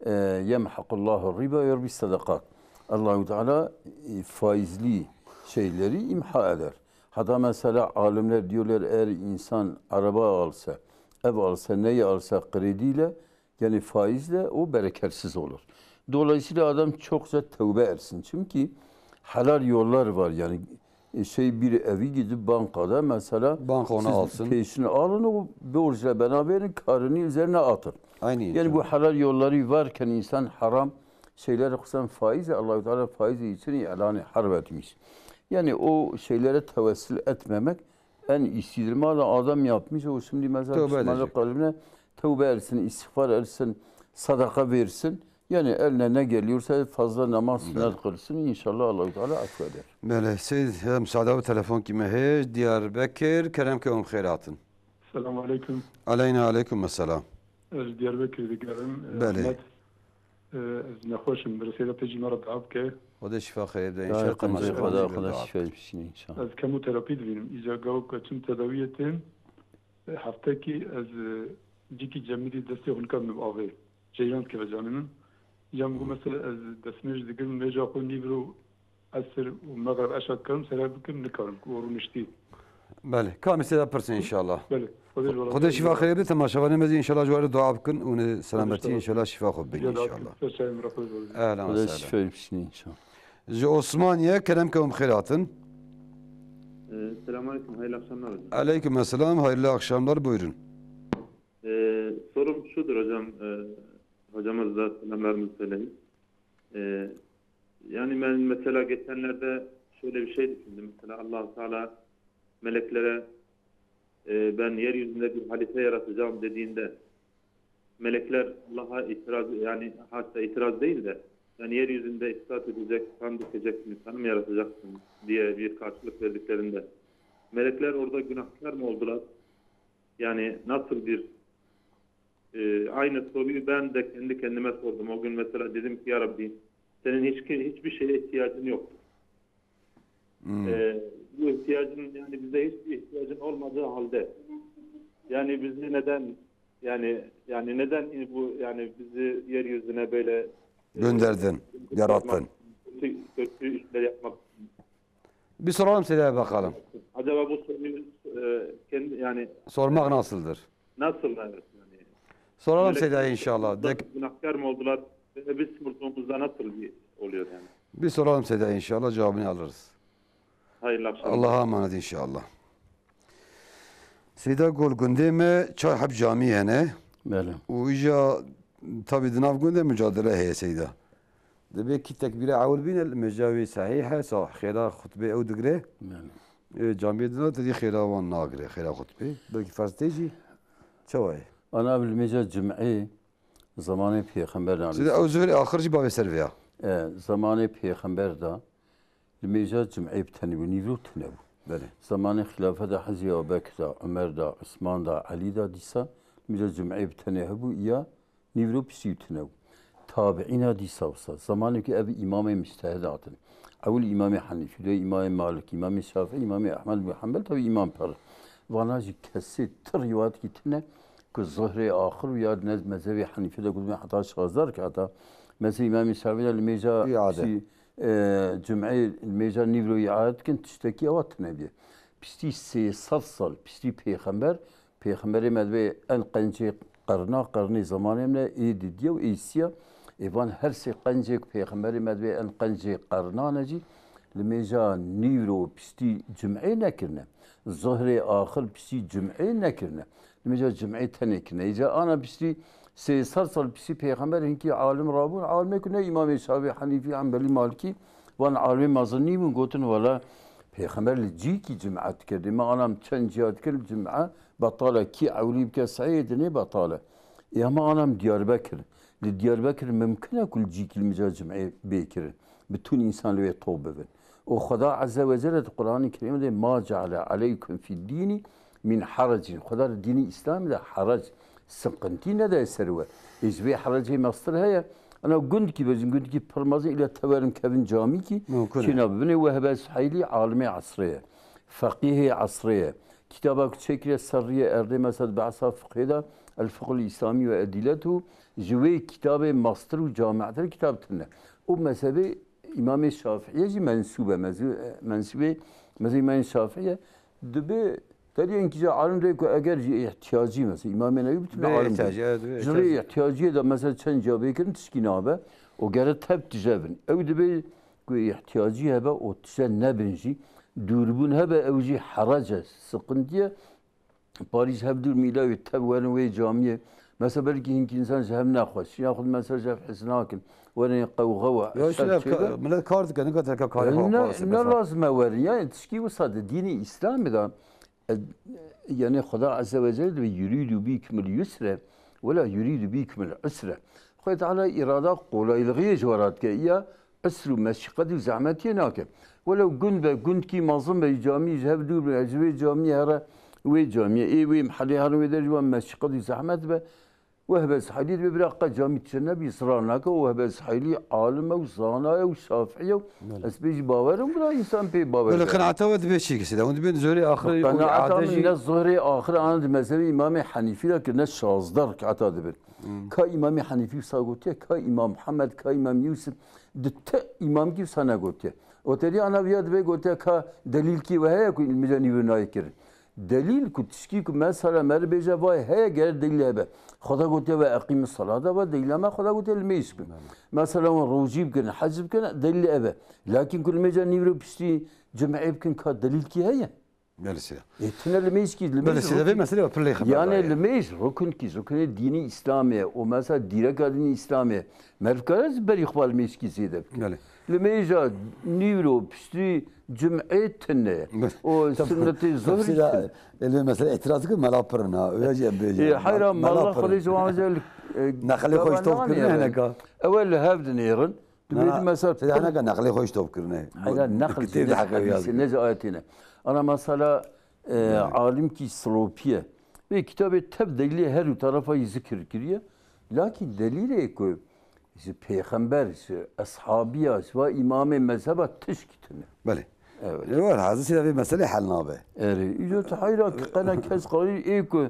e, "Yemhaqullahu riba ve yurbi sadakat." Allahu Teala, e, faizli şeyleri imha eder. Hatta mesela alimler diyorlar, eğer insan araba alsa, ev alsa, neyi alsa krediyle, yani faizle o bereketsiz olur. Dolayısıyla adam çokça tövbe etsin. Çünkü helal yollar var yani. E, şey, bir evi gidip bankada mesela Banka onu siz alsın. Peşini alın, o borcla beraber karını üzerine atın. Aynı Yani insan. Bu helal yolları varken insan haram şeyleri, hususen faiz, Allahu Teala faiz için ilanı harp etmiş. Yani o şeylere tevessül etmemek en iyisidir. Madem adam yapmış, o şimdi mesela Tövbe Müslümanın edecek. Kalbine tövbe etsin, istiğfar etsin, sadaka versin. Yani eline ne geliyorsa fazla namaz, Belê. Sünnet kılsın. İnşallah Allahu Teala affeder. Belê, Seyd, e, müsaade bu telefon kime heye? Diyarbekir, kerem ke em xêr hatin. Selamun aleyküm. Aleyna aleyküm selam. Ez Diyarbekir digerim. E, Belê. Ahmet, e, ez nexweşim. Birisê de pêjî me re dua bike. Xwedê şifa xeyr de. Ya, inşallah qencê qemal Xweda, Xweda dua şifa bike. Bişîne inşallah. Ez kemoterapi dibînim. Îca gava ku çim tedawiyê tên, e, heftekî ez, e, cîkî cemidî destê xwe nikevim bi avê. Ceyran dikeve canê min. Ya min got, mesela ez destmêj digirim, mêja xwe nîvro esir û mexreb eşa dikarim serhe bikim, nikarim, ku rûniştî. Belê. Ka em ê Seyda pirsin inşallah. Belê. Xwedê şifa xêrê bide, temaşevanê me zî înşallah ji we re dua bikin û ne selametî înşallah şifa xwe bibînin înşallah. Ehlen ve sehlen. Xwedê şifa bişîne înşallah. Ji Osmaniye, kerem ke hûn bi xêr hatin. Ee, Selamun aleyküm, hayırlı akşamlar hocam. Aleyküm selam, hayırlı akşamlar, buyurun. Ee, sorum şudur hocam, e, hocama da selamlarımı söyleyin. Ee, Yani ben mesela geçenlerde şöyle bir şey düşündüm. Mesela Allah-u Teala meleklere, e, "Ben yeryüzünde bir halife yaratacağım" dediğinde melekler Allah'a itiraz, yani haşa itiraz değil de, yani "Yeryüzünde ifsad edecek, kan dökecek bir insanı mı yaratacaksın?" diye bir karşılık verdiklerinde melekler orada günahkar mı oldular? Yani nasıl bir, e, aynı soruyu ben de kendi kendime sordum. O gün mesela dedim ki, "Ya Rabbi, senin hiç, hiçbir şeye ihtiyacın yoktur." Hmm. E, bu ihtiyacın, yani bize hiçbir ihtiyacın olmadığı halde, yani bizi neden, yani, yani neden bu, yani bizi yeryüzüne böyle, e, Gönderdin, kötü yarattın. Kötü, kötü işler yapmak Bir soralım Seyda'ya bakalım. Acaba bu soruyu, e, kendi, yani Sormak nasıldır? Nasıl, evet, yani Soralım Seyda'ya inşallah. Dek- Günahkar mı oldular? Ve biz sorduğumuzda nasıl bir oluyor yani? Bir soralım Seyda'ya inşallah, cevabını alırız. Hayırlı akşamlar. Allah'a emanet inşallah. Seyda Gol, gundê me çar heb camî hene. Belê. Û îja tabî di nav gundê mucadele heye Seyda. Dibê kî tekbîra ewil bîne, li mêja wî sehîh e, sa xêra xutbê ew digire. Belê. Ê, camiyê dina te dî xêra wan nagire, xêra xutbê. Belkî ferz tê jî. Çawa ye? Ana bi li mêja cum'ê zamanê pêxember Seyda, ew zuhrê axir jî bavê ser vê ya. E, zamanê pêxember de Li mêja cum'ê bi tenê bû, nîvro tune bû. Belê. Zamanê xilafeta Hezrî Ebubekir de, Umer de, Usman de, Elî de dîsa, li mêja cum'ê bi tenê hebû, ya nîvro piştî tune bû. Tabi'îna dîsa wisa, zamanê ku ev îmamê mujtehid hatin. Ewil îmamê Henîfî, duye îmamê Malik, îmamê Şafî, îmamê Ehmed bin Hanbel, tabi îmam per. Vana jî kesê ti rîwayetkî tune ku zuhrê axir û ya ne mezhebê Henîfî de gotibû heta şazdar ke heta mezhebê îmamê Şafî de li mêja Îade. piştî e, cum'ê mêja nîvro îade dikin, tiştekî ewa tune bîye. Piştî sê sed sal, piştî pêxember, pêxemberê me divê en qencê qerna, qernê zamanê me ê didiye û ê siya. Ê van her sê qencê ku pêxemberê me divê en qencê qerna ne jî, li mêja nîvro piştî cum'ê nekirine. Zuhrê axir piştî cum'ê nekirine. Li mêja cum'ê tenê kirine. Îca ana piştî sê sed sal piştî pêxember hinkî alim rabûn. Alimê ku ne îmamê Şafî, Henîfî, Hanbelî, Malikî, van alimê mezin nîbûn, gotin, wela pêxember li cîkî cum'e dikir. Dê me ana em çend ciya dikir, cum'e betal e. Kî ewlî bike sehîh, dinê betal e. Ê hema ana em Diyarbekir. Li Diyarbekir mimkin e ku li cîkî li mêja cum'ê bê kirin. Bütün însan li wê top bibin. Û Xweda Azze ve Celle di Qur'anê Kerîmê de, "Ma ceale aleykum fid dînî min harecin." Xweda di dînê Îslamê de herec, siqintî nedaye ser we. Ê ji vê herecê mestir heye. Ana gundkî bejin, gundkî pir mezin, île teverin kevin camîkî, Mimkun e. Çêna bibinê. Wehbe Suheylî alimê esrê ye. Feqîhê esrê ye. Kitaba ku çêkiriye ser riyê erdê, mesela di behsa fiqhê de, El Fiqhul Îslamî ve Ediletu, ji wê kitabê mestir û camîtir kitab tune. Û mezhebê Îmamê Şafî'ye jî mensûb e, mezû-, mensûbê mezhebê Îmamê Şafî'ye. Dibe deriyên kîja alim rê ku eger ji îhtiyacî, mesela Îmamê Newî bitûne Bê alim îhtiyacî, bû. Evet, bê Ji rê îhtiyacî. îhtiyaciyê de mesela çend ciya bê kirin tişkî nabe. O gere tev tije bin. Ew dibe ku îhtiyacî hebe, o tije nebin jî. Dûrbûn hebe, ew jî herec e, siqintiye. Parî ji hev dûr mîla wê tev werin wê camiyê. Mesela belkî hinkî însan ji hev nexwe. Şiya xwe mesela ji hev hez nakin. Werin qewxewa, Ya şer işte çêbe. ka-, millet kar dike, ne kadar ka karê E, xwe ne, xwe ne mesela. lazim e werin. Yani tişkî wisa di dînê Îslamê de, e, yani Xweda Azze ve Celle dibe yuridu bikmul yusre, wela yuridu bikmul usre. Xwedê Teala îrada qolaylixiyê ji we re dike. Ya Isr û meşîqet û zehmetiyê nake. Welew gund be, gundkî mezin be, camî ji hev dûr be, ji vê camiyê here wê camiyê, ê wê mehellê here wê der ji wan meşîqet û zehmet be, wehbe Suheylî dibe bira qe camî tije nebî, zirar nake, û wehbe Suheylî alim e û zana ye û şafî ye û Belê. ez pê jî bawer im, bira însan pê bawer Belê, be. qenaeta we dibe çi kisi de? Hûn dibên zuhrê axirê û Qenaeta îade min jî ne zuhrê axir ana di mezhebê Îmamê Henîfî de kirine şazdeh rekata dibin. Hmm. Ka Îmamê Henîfî wisa gotiye, ka Îmam Muhammed, ka Îmam Yûsif, di ti îmamkî wisa negotiye. Oterî ana viya dibe gotiye ka delîlkî we heye ku îlmî de nîvro nayê kirin. Delîl ku tişkî ku mesela me re bêje vay heye, gere delîl hebe. Xweda gotiye ve eqîmis salata ve delîla me Xweda gotiye limêj bikin. Mesela wan rojî bikin, hec bikin, delîl eve. Lakin ku limêja nîvro piştî cum'ê bikin ka delîl kî heye? Belê sêda. Ê, tune limêj kî, limêj Belê sêda vê rukun. Meselê ve pir lê xeber Yani daye. Limêj rukun kî, rukunê dînî Îslamê, o mesela dîreka dînî Îslamê. Merv kare berî xwe limêj kî zêde bikin. Belê. Limêja nîvro piştî cum'ê tune. Belê. O Tamam. Sünnetê Tamam, zuhri sêda, tune. Elbê mesela itiraz kir, mela pir in ha. Öyle şey yapıyor. Ê, hayra, mela pir in. Xwedê ji wan jî, e, Nexelê xwe ji top kirine hineka. Ew li hev dinêrin. Tu Na, bêdî mesela sêda hineka nexelê xwe ji top kirine. Heyra, nexel jî ne ji hedîsê, ne ji ayetê ne. Ana mesela, e, alimkî Silopiye. Vê kitabê tev delîlê her û tarafa yî zikir kiriye. Lakin delîlê ku ji pêxember, ji eshabiya, ji va îmamê mezheba tişkî tune. Belê. Evet. E, var, hazır sêda vê meselê hel nabe. Erê, îco tu heyra ki qena kes qarî ê ku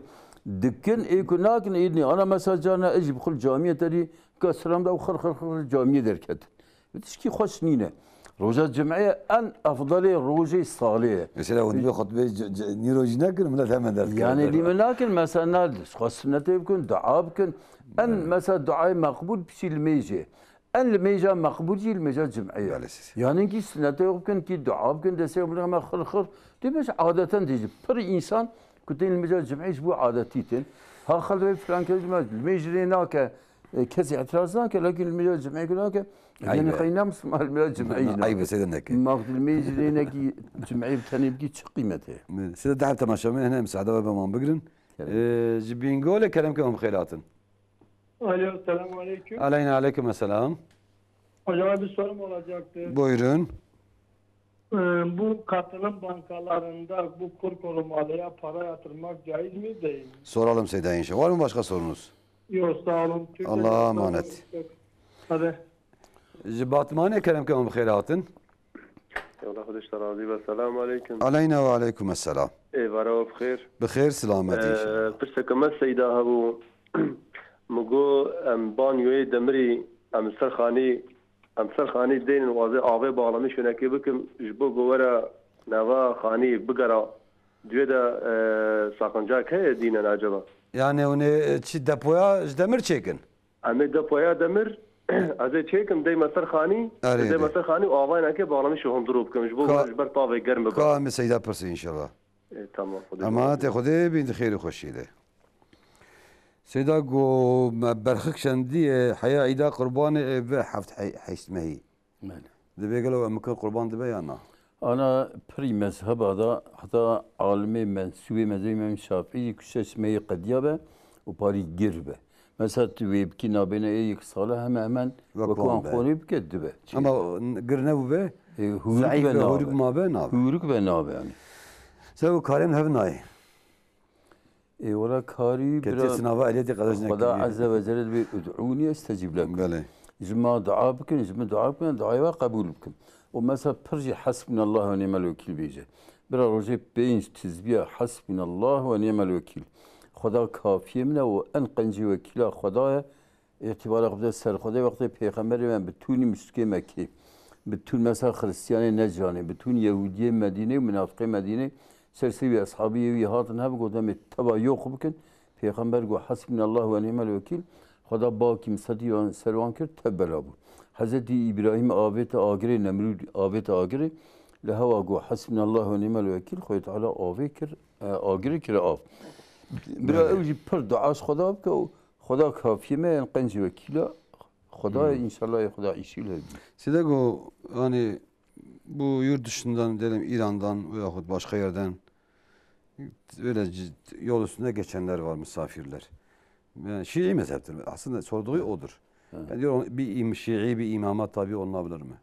dikin, ê ku nakin, ê nê. Ana mesela carna ez jî bi xwe li camiyê terî, ka silam da û xir, xir, xir camiyê derketin. Bi tişkî xweş nîne. Roja cum'ê en efdalê rojê salê ye. Mesela hûn divê xutbê c-, c-, nîro jî nekin, millet hemen dest Yani kevin. Lî me nakin, mesela nal, xwe sunnetê bikin, dua bikin. En mesela duayê meqbûl pişî limêjê. En limêja meqbûl jî limêja cum'ê ye. Belê siz. Yani ki sunnetê bikin, ki dua bikin, destê bikin, hemen xir xir. Dê bêj adeten dê jî. Pir insan ku tên limêja cum'ê ji bo adetî tên. Ha xel divê filan kes limêj rê nake. E, kesî îtiraz nake, lakin li mêja cum'eyê ku nake, Eyb e. Yanî xeyna Misliman li mêja cum'eyê jî nake. Eyb e, sêde neke. Ma li mêj rê nekî cum'eyê bi tenê bikî çi qîmet heye? Sêde deheb temaşa me hene, misaade we bi wan bigirin. Kerem. E, ji Bîngolê kerem ke hûn bi xêr hatin. Alo, selamun aleyküm. Aleyna aleyküm selam. Hocama bir sorum olacaktı. Buyurun. Ee, bu katılım bankalarında bu kur korumalıya para yatırmak caiz mi, değil mi? Soralım Seyda inşallah. Var mı başka sorunuz? Yok, sağ olun. Türkiye'de Allah'a emanet. Hadi. Ji Batmanê kerem ke hûn bi xêr hatin. Eyvallah, Xwedê ji te razî be. Selamun aleyküm. Aleyna ve aleyküm esselam. Êvara we bi xêr. Bi xêr, silamet inşallah. Ee, pirseke me Seyda hebû. Min got, em banyoyê demirî, em ser xanî Em ser xanî deynin, wazê avê baxlamî şûnekê bikim, ji bo ku were nava xanî bigera, di wê de, e, saqinca heye dînen acaba? Yani hûn ê çi depoya ji demir çêkin? Em ê depoya demir, ez ê çêkim, deyme ser xanî, Erê, deyme ser xanî û avayên eke baxlamî şû hundirû bikim, ji bo Ka-, were ji ber tavê germ bibe. Ka em ê Seyda pirsin inşallah. E, tamam, Xwedê Ema razî te be. Xwedê bîn di xêr û xweşî de. Seyda go me berxik şendiye heya îda qurbanê ê ve heft he-, heşt mehî. Belê. Divê gelo em bikin qurban dibe ya na? Ana pirî mezheba da heta alimê mensûbê mezhebê Îmam Şafî jî ku şeş mehî qediya be û parî gir be. Mesela tu wê bikî nabêne ê yek sala hemen hemen Wek wek wan wan be. Xorê bike dibe. Ama gir nebû be, Ê, hûrik zayîf be be, nabe. Hûrik ma be nabe. Hûrik be nabe yani. Sebo karên hev nayê. Ê, wela karî Ketê bira sinava eliyetê qezenc Xweda nekiriye. Ezze ve Celle dibê, "Ud'ûnî estecîb lekum." Belê. Ji ma dua bikin, ji min dua bikin, duayê we qebûl bikim. Û mesela pir jî "Hasbunallah ve ni'mel wekîl" bêje. Bira rojê pênc tizbiya "Hasbunallah ve ni'mel wekîl." Xweda kafiyê min e û en qencî wekîla Xweda ye. Îtîbara xwe bide ser Xwedê, wextê pêxemberê me bi tûnî muşrikê Mekkê, bi tûn mesela Xiristiyanê Necranê, bi tûn Yehûdiyê Medînê û minafiqê Medînê ser sêwî eshabî yê wî hatin hev gotin, "Em ê teva yo xwe bikin." Pêxember got, "Hasbunallah ve ni'mel wekîl." Xweda bakî misetî yan ser wan kir, tev bela bû. Hezretî Îbrahîm avête agirê, Nemrûd avête agirê, li hewa got, "Hasbunallah ve ni'mel wekîl." Xwedê Teala avê kir, e, agirê kir av. Bira Belê. Ew jî pir dua ji Xweda bike û Xweda kafiyê me, yên qencî wekîla Xwedayê, Hmm. Înşallah yê Xweda îşî lê bî. Sêde go, yani bu yurt dışından, diyelim İran'dan veyahut başka yerden öyle c-, yol üstünde geçenler var, misafirler. Yani Şii mezheptir. Aslında sorduğu odur. Ha. Yani diyor, bir im-, Şii bir imama tabi olunabilir mi?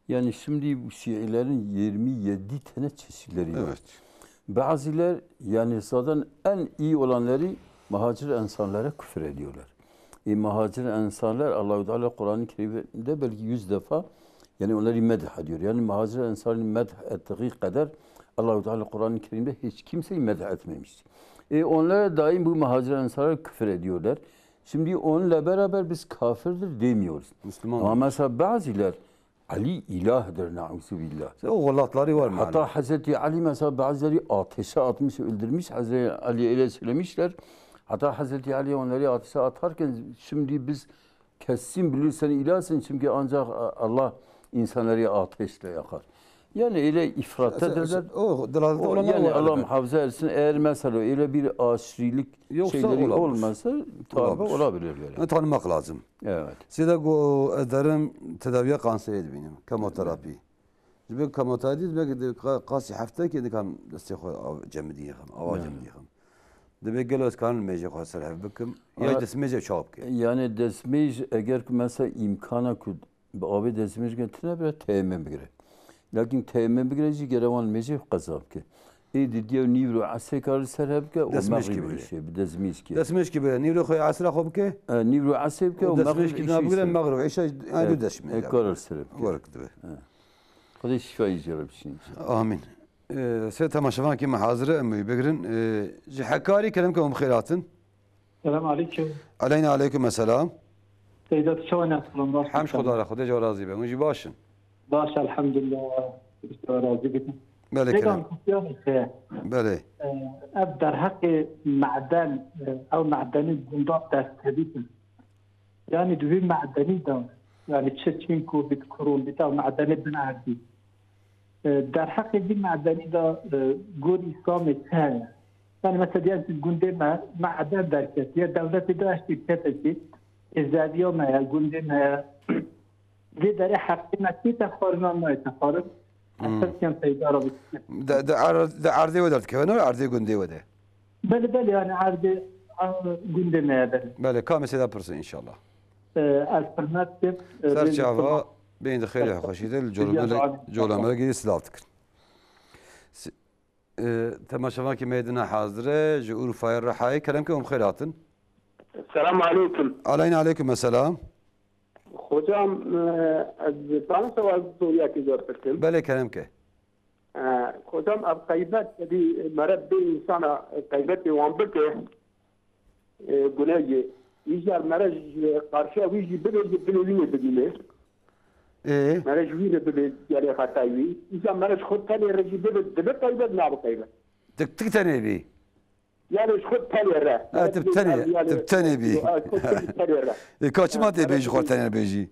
Yani şimdi bu Şiilerin yirmi yedi tane çeşitleri var. Evet. Bazılar yani zaten en iyi olanları muhacir ensarlara küfür ediyorlar. E, muhacir ensarlar Allahu Teala Kur'an-ı Kerim'de belki yüz defa, yani onları medh ediyor. Yani muhacir ensarın medh ettiği kadar Allahu Teala Kur'an-ı Kerim'de hiç kimseyi medh etmemiştir. E, onlara daim bu muhacir ensarlara küfür ediyorlar. Şimdi onunla beraber biz kafirdir demiyoruz. Müslüman Ama olmuş. Mesela bazılar Ali ilahdır, nauzubillah. O gullatları var mı? Hatta Hazreti Ali mesela bazıları ateşe atmış, öldürmüş. Hazreti Ali öyle söylemişler. Hatta Hazreti Ali onları ateşe atarken, "Şimdi biz kesin bilirsen ilahsın, çünkü ancak Allah insanları ateşle yakar." Yani öyle ifratta derler. O dalalette olanlar yani var Allah elbet. Muhafaza etsin, eğer mesela öyle bir aşırılık Yoksa şeyleri olamaz. Olmasa, tabi olabilir böyle. Yani tanımak lazım. Evet. Size de go-, ederim tedaviye kanseri edibînim, kemoterapi. Ji ber kemoterapi, belki de ka-, qasî hefte ki dikam destê xwe av-, cemidî yexim, ava cemidî yexim. Dibê gelo ez kanim mêjê xwe ser hev bikim. Ya destmêjê çawa bike? Yani destmêj eger ku mesela imkana ku bi avê destmêj tine bire, teyemmüm bigire. Lakin teyemmüm bigire jî gere wan mêjê qeza bike. Ê didiye nîvro esrê kar li ser hev bike û Destmêj mexrîb kî bigire? Îşê bi destmêj kê. Destmêj kî bigire? Nîvro xwe esra xwe bike. E, nîvro esrê bike û mexrib îşê. Destmêj kî nabigire, mexrib îşa ay du destmêj. E, kar li ser bike. Werk dibe. E. Xwedê şîfayî jê re bişîne. Amîn. Ee, sê temaşevanekî me hazir e, em wî bigirin. Ee, ji Hekarî kerem ke hûn bi xêr hatin. Selam aleyküm. Aleyna aleyküm esselam. Seyda, tu çawa ne, salam, baş Hemd Xweda re, Xwedê ji we razî be. Hûn jî baş in? Baş, elhamdülillah. Xwedê ji we razî be. Belê Seyda, kerem. Pisyarek heye. Belê. Ee, ev derheqê meden, e, ew medenî gundan dest tevîtin. Yani di vî medenî de, yani çi çinko bît, kurûn bît, ew medenê bin erdî. E, derheqê vî medenî de, e, gor Îslamê çi heye? Yani mesela diyelim ki gundê me meden derketiye, dewletê de eştê ketekî, e, zeviya me ye, gundê me ye. Vê derê heqê me tê te xwarin an nayê te xwarin? Hmm. Esas yan peyda re bikî. De, de, er, de erdê we derdikeve, ne erdê gundê we de? Belê, belê, yani erdê, a, gundê me ye, belê. Belê, kamê seyda pirsin inşallah. Ee, ez pirmet kim, e, Ser çava, bêyî de xêrê xweşî de, li colemere, colemere girî silav dikin. Si-, e, temaşevanekî me dina hazir e, ji Urfayê Rihayê, kerem ke hûn bi xêr hatin. Selam aleyküm. Aleyna aleyküm esselam. Hocam, e, ez zanim se ez soruya ki zor bikim. Belê, kerem ke. E, hocam, ev qeybet, edî mere bê insana qeybetê wan bike, e, guneh ye. Îcar mere ji qarşiya wî jî bibêje, dilê wî yê bidîne. Ê? Mere ji wî re bibe, yani xetayê wî. Îcar mere ji xwe tenê re jî bibe, dibe qeybet, nabe qeybet. Tik, tik tenê bî. Yani ji xwe tenê re. Ha, tu bi tenê, tu bi tenê bî. Ê, ka çima tê bê ji xwe tenê bêjî?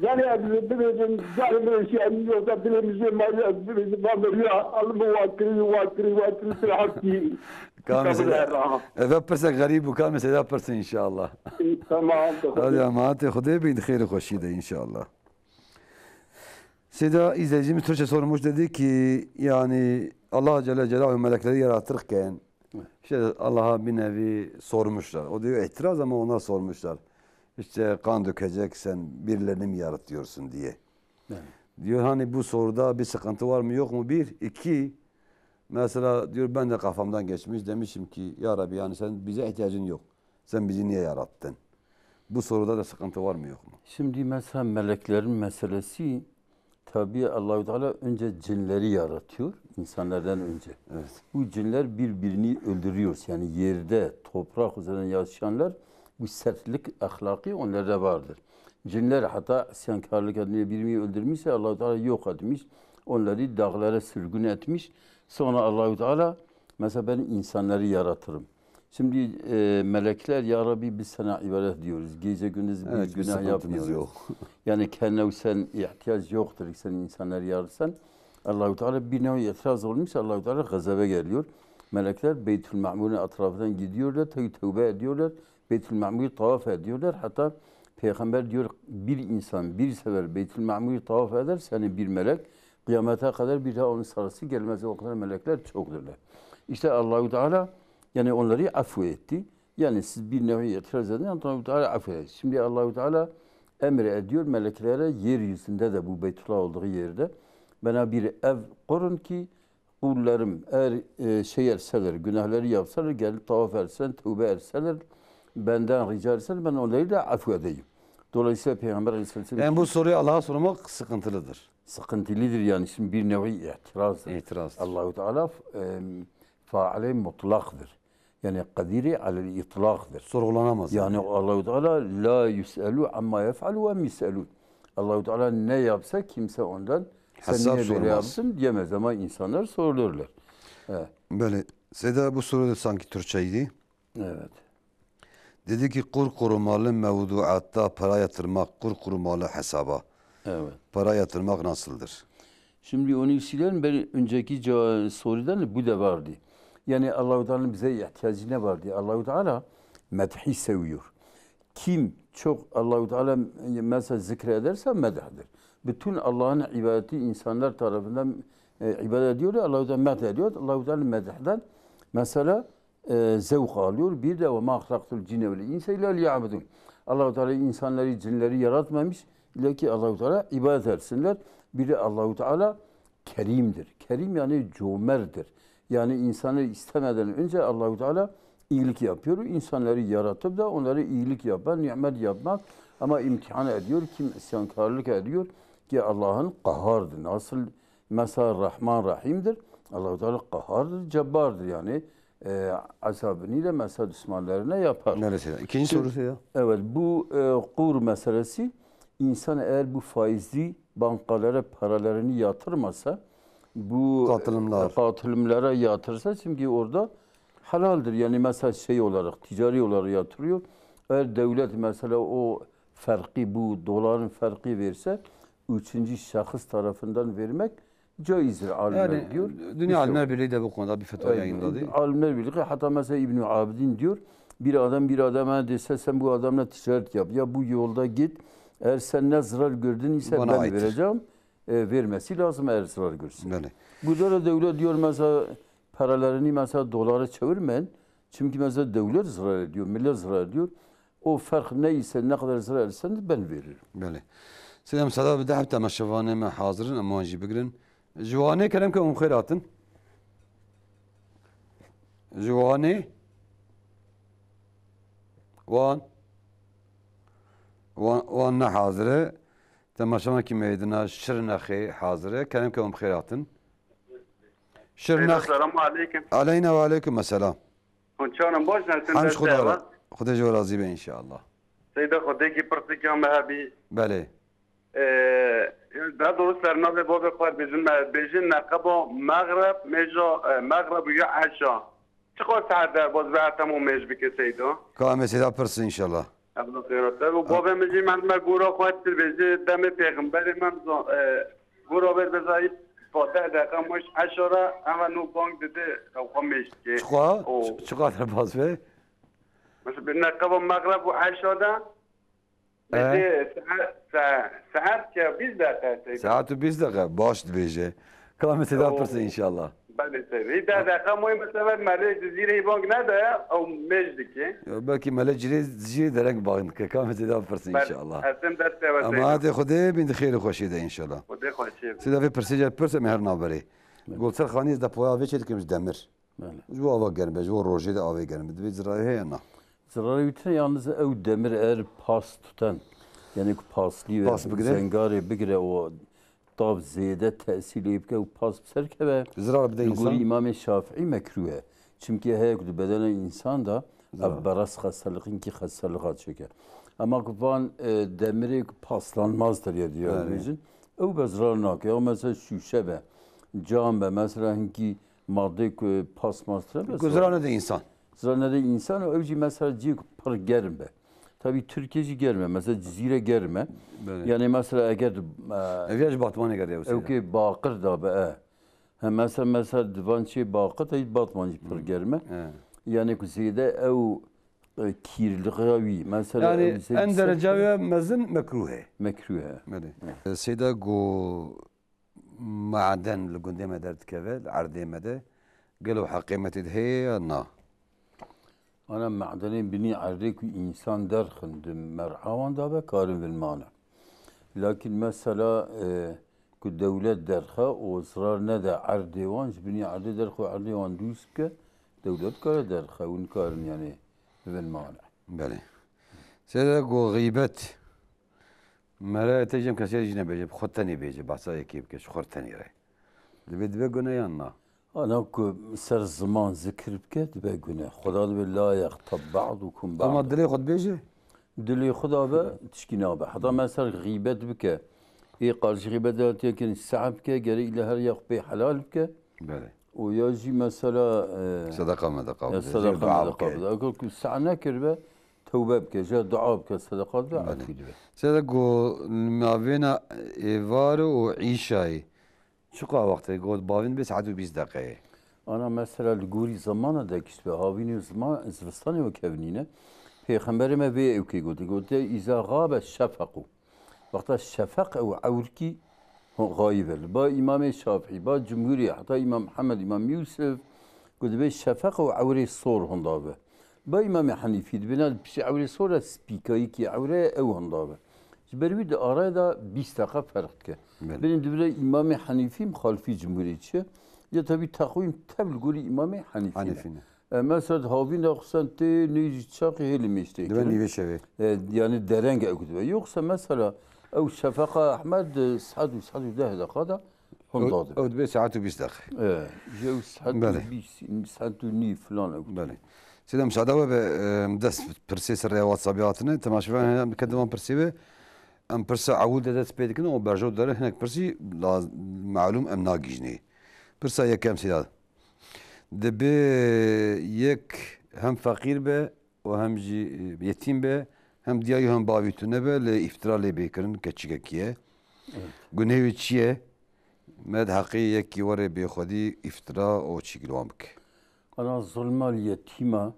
Yani ez bibêjim, zarê min şiyanî yoksa dilê min jê mayî, ez bibêjim, va meriya, alim wa kirî, wa kirî, wa kirî, sira hepsî. Kamê seyda, eve pirsek xerîb bû, kamê seyda pirsin inşallah. Tamam. Hadi emanetê Xwedê bin, xêr û xweşî de inşallah. Seyda, izleyicimiz Türkçe sormuş, dedi ki, yani Allah Celle Celaluhu melekleri yaratırken, işte Allah'a bir nevi sormuşlar. O diyor itiraz ama onlar sormuşlar. İşte kan dökeceksen birilerini mi yaratıyorsun diye. Evet. Diyor hani bu soruda bir sıkıntı var mı yok mu? Bir, iki, mesela diyor ben de kafamdan geçmiş, demişim ki ya Rabbi yani sen bize ihtiyacın yok. Sen bizi niye yarattın? Bu soruda da sıkıntı var mı yok mu? Şimdi mesela meleklerin meselesi, tabii Allahu Teala önce cinleri yaratıyor insanlardan önce. Evet. Bu cinler birbirini öldürüyor. Yani yerde, toprak üzerinde yaşayanlar bu sertlik ahlakı onlarda vardır. Cinler hatta isyankarlık edince birbirini öldürmüşse Allahu Teala yok etmiş. Onları dağlara sürgün etmiş. Sonra Allahu Teala mesela ben insanları yaratırım. Şimdi, e, melekler, "Ya Rabbi, biz sana ibadet ediyoruz. Gece gündüz bir günah yapmıyoruz." Evet, bir sıkıntımız yok. Yani kendine sen ihtiyaç yoktur, sen insanları yaratsan. Allahu Teala bir nevi itiraz olmuş, Allahu Teala gazaba geliyor. Melekler Beytül Ma'mur'un etrafından gidiyorlar, tevbe ediyorlar. Beytül Ma'mur'u tavaf ediyorlar. Hatta Peygamber diyor, "Bir insan bir sefer Beytül Ma'mur'u tavaf ederse, yani bir melek, kıyamete kadar bir daha onun sırası gelmez." O kadar melekler çokturlar. İşte Allahu Teala yani onları affu etti. Yani siz bir nevi itiraz edin, Allahu Teala affeder. Şimdi Allahu Teala emir ediyor meleklere, yeryüzünde de bu Beytullah olduğu yerde, "Bana bir ev kurun ki kullarım eğer, e, şey etseler, günahları yapsalar, gelip tavaf etsen, tövbe etseler, benden rica etseler, ben onları da affedeyim." Dolayısıyla Peygamber Aleyhisselam Yani bu soruyu Allah'a sormak sıkıntılıdır. Sıkıntılıdır yani. Şimdi bir nevi itirazdır. İtirazdır. Allahu Teala, e, faale mutlaktır. Yani kadiri alel itlak'tır. Sorgulanamaz. Yani Allahu Teala la yus'elu amma yef'alu ve yus'elun. Allahu Teala ne yapsa kimse ondan, sen Hesap niye böyle sormaz. yaptın diyemez ama insanlar sorulurlar. Evet. Belê. Seyda, bu soru da sanki Türkçeydi. Evet. Dedi ki, kur kurumalı mevduatta para yatırmak, kur kurumalı hesaba Evet. para yatırmak nasıldır? Şimdi onu silerim. Ben önceki ca- sorudan bu da vardı. Yani Allahu Teala'nın bize ihtiyacı ne vardı? Allahu Teala medhi seviyor. Kim çok Allahu Teala mesela zikrederse medhdir. Bütün Allah'ın ibadeti insanlar tarafından e, ibadet ediyor, Allahu Teala medh ediyor. Allahu Teala medhden mesela e, zevk alıyor. Bir de ve ma halaktul cinne vel insa illa liyabudun. Allahu Teala insanları, cinleri yaratmamış. İlla ki Allahu Teala ibadet etsinler. Bir de Allahu Teala kerimdir. Kerim yani cömerttir. Yani insanı istemeden önce Allahu Teala iyilik yapıyor. İnsanları yaratıp da onları iyilik yapma, nimet yapmak ama imtihan ediyor. Kim isyankarlık ediyor ki Allah'ın kahardır. Nasıl mesela Rahman Rahim'dir. Allahu Teala kahardır, cebbardır. Yani e, azabını da mesela düşmanlarına yapar. Neresi ya? İkinci Şimdi- sorusu ya. Evet, bu e, kur meselesi, insan eğer bu faizli bankalara paralarını yatırmasa, bu Katılımlar. e, katılımlara yatırsa, çünkü orada halaldir. Yani mesela şey olarak, ticari olarak yatırıyor. Eğer devlet mesela o farkı, bu doların farkı verse, üçüncü şahıs tarafından vermek caizdir, alimler Yani diyor. Dünya Alimler Birliği de bu konuda bir fetva Evet, yayınladı. Alimler Birliği, hatta mesela İbn Abidin diyor, bir adam bir adama dese, sen bu adamla ticaret yap, ya bu yolda git, eğer sen ne zarar gördün ise Bana ben aittir. vereceğim, e, vermesi lazım eğer zarar görse. Böyle. Burada da devlet diyor mesela paralarını mesela dolara çevirmeyin. Çünkü mesela devlet zarar ediyor, millet zarar ediyor. O fark neyse, ne kadar zarar etsen de ben veririm. Böyle. Selam, sada bi dehb temaşevanê me hazir in, em wan jî bigirin. Ji Wanê kerem ke hûn xêr hatin. Ji Wanê. Wan. Wan, wan ne hazir e. Temaşevanekî me yê dina Şirnexê hazir e. Kerem ke hûn bi xêr hatin. Şirnex. Seyda, selamu aleykum. Aleyna ve aleykum selam. Hûn çawan in, baş in? Hemd ji Xweda re. Xwedê ji we razî be înşallah. Seyda, xwedêkî pirsikî me hebî. Belê. Ee, daha doğrusu sernavê bavê xwe dibêjin, me bêjin neqeba mexreb, mêja, e, mexreb û ya eşa. Çiqas saet derbas be hetem û mêj bike Seyda? Ka em ê Seyda pirsin înşallah. Evla xêrat e. Û bavê min jî me, me gora xwe dibêje demê pêxemberê me zo-, e, gora vê dibêje, pa deh deqa mêj eşa re, eva nû bang dide, ew xwe mêj dike. Çiqa? Û Çi-, çiqa derbas be? Mesela bir neqeba mexreb û eşa de, He. Dibêje saet, sa-, saet ke bîst deqe tê. Saet û bîst deqe, baş dibêje. Ka em ê Seyda pirsin înşallah. Belê, Seyda. Deh deqa moy mesela me lê Cizîrê bang nede, ew mêj dike. Ya, belkî me lê Cizîrê, Cizîrê dereng bang dike. Ka em ê Seyda pirsin înşallah. Em ê destê we Seyda. Ama hadi Xwedê bin di xêr û xweşiyê de înşallah. Xwedê xweşiyê. Seyda vê pirsê ce pirs em ê her navberê. Belê. Gulser Xanî ez depoya vê çê dikim ji demir. Belê. Ji bo ava germ be, ji bo rojê de avê germ be. Divê zirarê heye na? Zirarê wî tune, yalnız ew demir eğer pas tuten, yani ku paslî ve Pas bigire? zengarê bigire û tav zêde tesîr lê bike û pas bi ser keve, Zirar bide li gorî însan? Îmamê Şafîî mekrûh e. Çimkî heye ku di bedena însan de Zirar. ev beras xestelixin kî xestelixa çêke. Ama ku van, e, demirê ku paslanmazdır ya diyor Yani. bizim. Ew be zirar nake. Ya mesela şûşe be, cam be, mesela hinkî madde ku pas mas tune be, Ku zirar nede însan. Zirar nede însan û ew jî mesela cî ku pir germ be. Tabii Türkiye jî germ e. Mesela Cizîre germ e. Belê. Yani mesela eger, e, Ev ya ji Batmanê geriya ew wisa. kê baqir da be, e. Ha, mesela, mesela divan çê baqir da Batman jî pir germ e. He. Yani ku zêde ew, e, kîrliğe wî. Mesela Yani ew zê-, en derece ve mezin mekrûh e. Mekrûh e. Belê. E, Seyda go Maden li gundê me derdikeve, li erdê me de, gelo heqê me tê de heye ya na? Ana madenê binî erdê ku însan derxin di mer'a wan de be, karin vin mane. Lakin mesela, e, ku dewlet derxe û zirar nede erdê wan, ji binî erdê derxe û erdê wan dûz bike, dewlet kare derxe, hûn karin yani vin mane. Belê. Seyda go xîbet. Mere te jî em kesê jî nebêje, bi xwe tenê bêje, behsa yekê bike, ji xwe tenê re. Divê, divê gune yan na? Ana ku ser ziman zikir bike, dibe gune. Xweda dibe la yextab ba'dukum ba'da. Ama dilê xwe dibêje? Dilê xwe da be, tişkî nabe. Heta mesela xîbet bike. Ê qarşî xîbet de hatiye kirin, seh bike, gerê île her ya xwe pê helal bike. Belê. Û ya jî mesela, e, Sedeqa medeqa e, bide, sedeqa dua medeqa bike. Bide. Eger ku seh nekiribe, tewbe bike, jê dua bike, sedeqa bide, Belê. Efû dibe. Sede ku navêna êvar û îşayê, çiqa wextê got, bavîn bê saet û bîst deqeyê. Ana mesela li gorî zemana de kişt be, havînî û ziman, zivistanê wekevnîne. Pêxemberê me vê ewkê gote, gote, "Îza xabe şefeqû." Wexta şefeq ew ewrkî ho-, xayîb e. Li ba Îmamê Şafî, ba Cumhurî, heta Îmam Mihemed, Îmam Yûsif, ku dibê şefeq ew ewrê sor honda be. Ba Îmamê Henîfî dibêne li piştî ewrê sor e spîkayîkî ewre ew honda be. Ji ber wî di araya de bîst deqa ferq dike. Belê. Binê dibire Îmamê Henîfî muxalifî Cumhurî çi ye? Ya tevî teqwîm tev li gorî Îmamê Henîfî ne. Henîfî ne. E, mesela di havîn de xustan tê nêzî çaxê hêlî mêştê Dibe kirin. Nîvê şevê. E, yani dereng ew dibe. Yoksa mesela ew şefeqa ehmer di saet û saet û deh deqa de hunda dibe. Ew dibe saet û bîst deqe. E, ji ew saet û bîst, saet û nîv filan ew. Belê. Sêde müsaade we be, e, dest pirsê ser rêya WhatsApp'ê hatine. Temaşevan hene em dike divan pirsê be. Em pirsa ewil de dest pê dikin û berjo dere hinek pirsî la-, malûm em nagîjnê. Pirsa yekem sêda. Dibe yek hem feqîr be û hem jî, e, yetîm be, hem diya wî hem bavî tune be, lê îftira lê bê kirin, keçikekî ye. Evet. Gunehê wî çi ye? Me di heqê yekî were bêxwedî îftira û çîk li wan bike. Ana zulma li yetîma,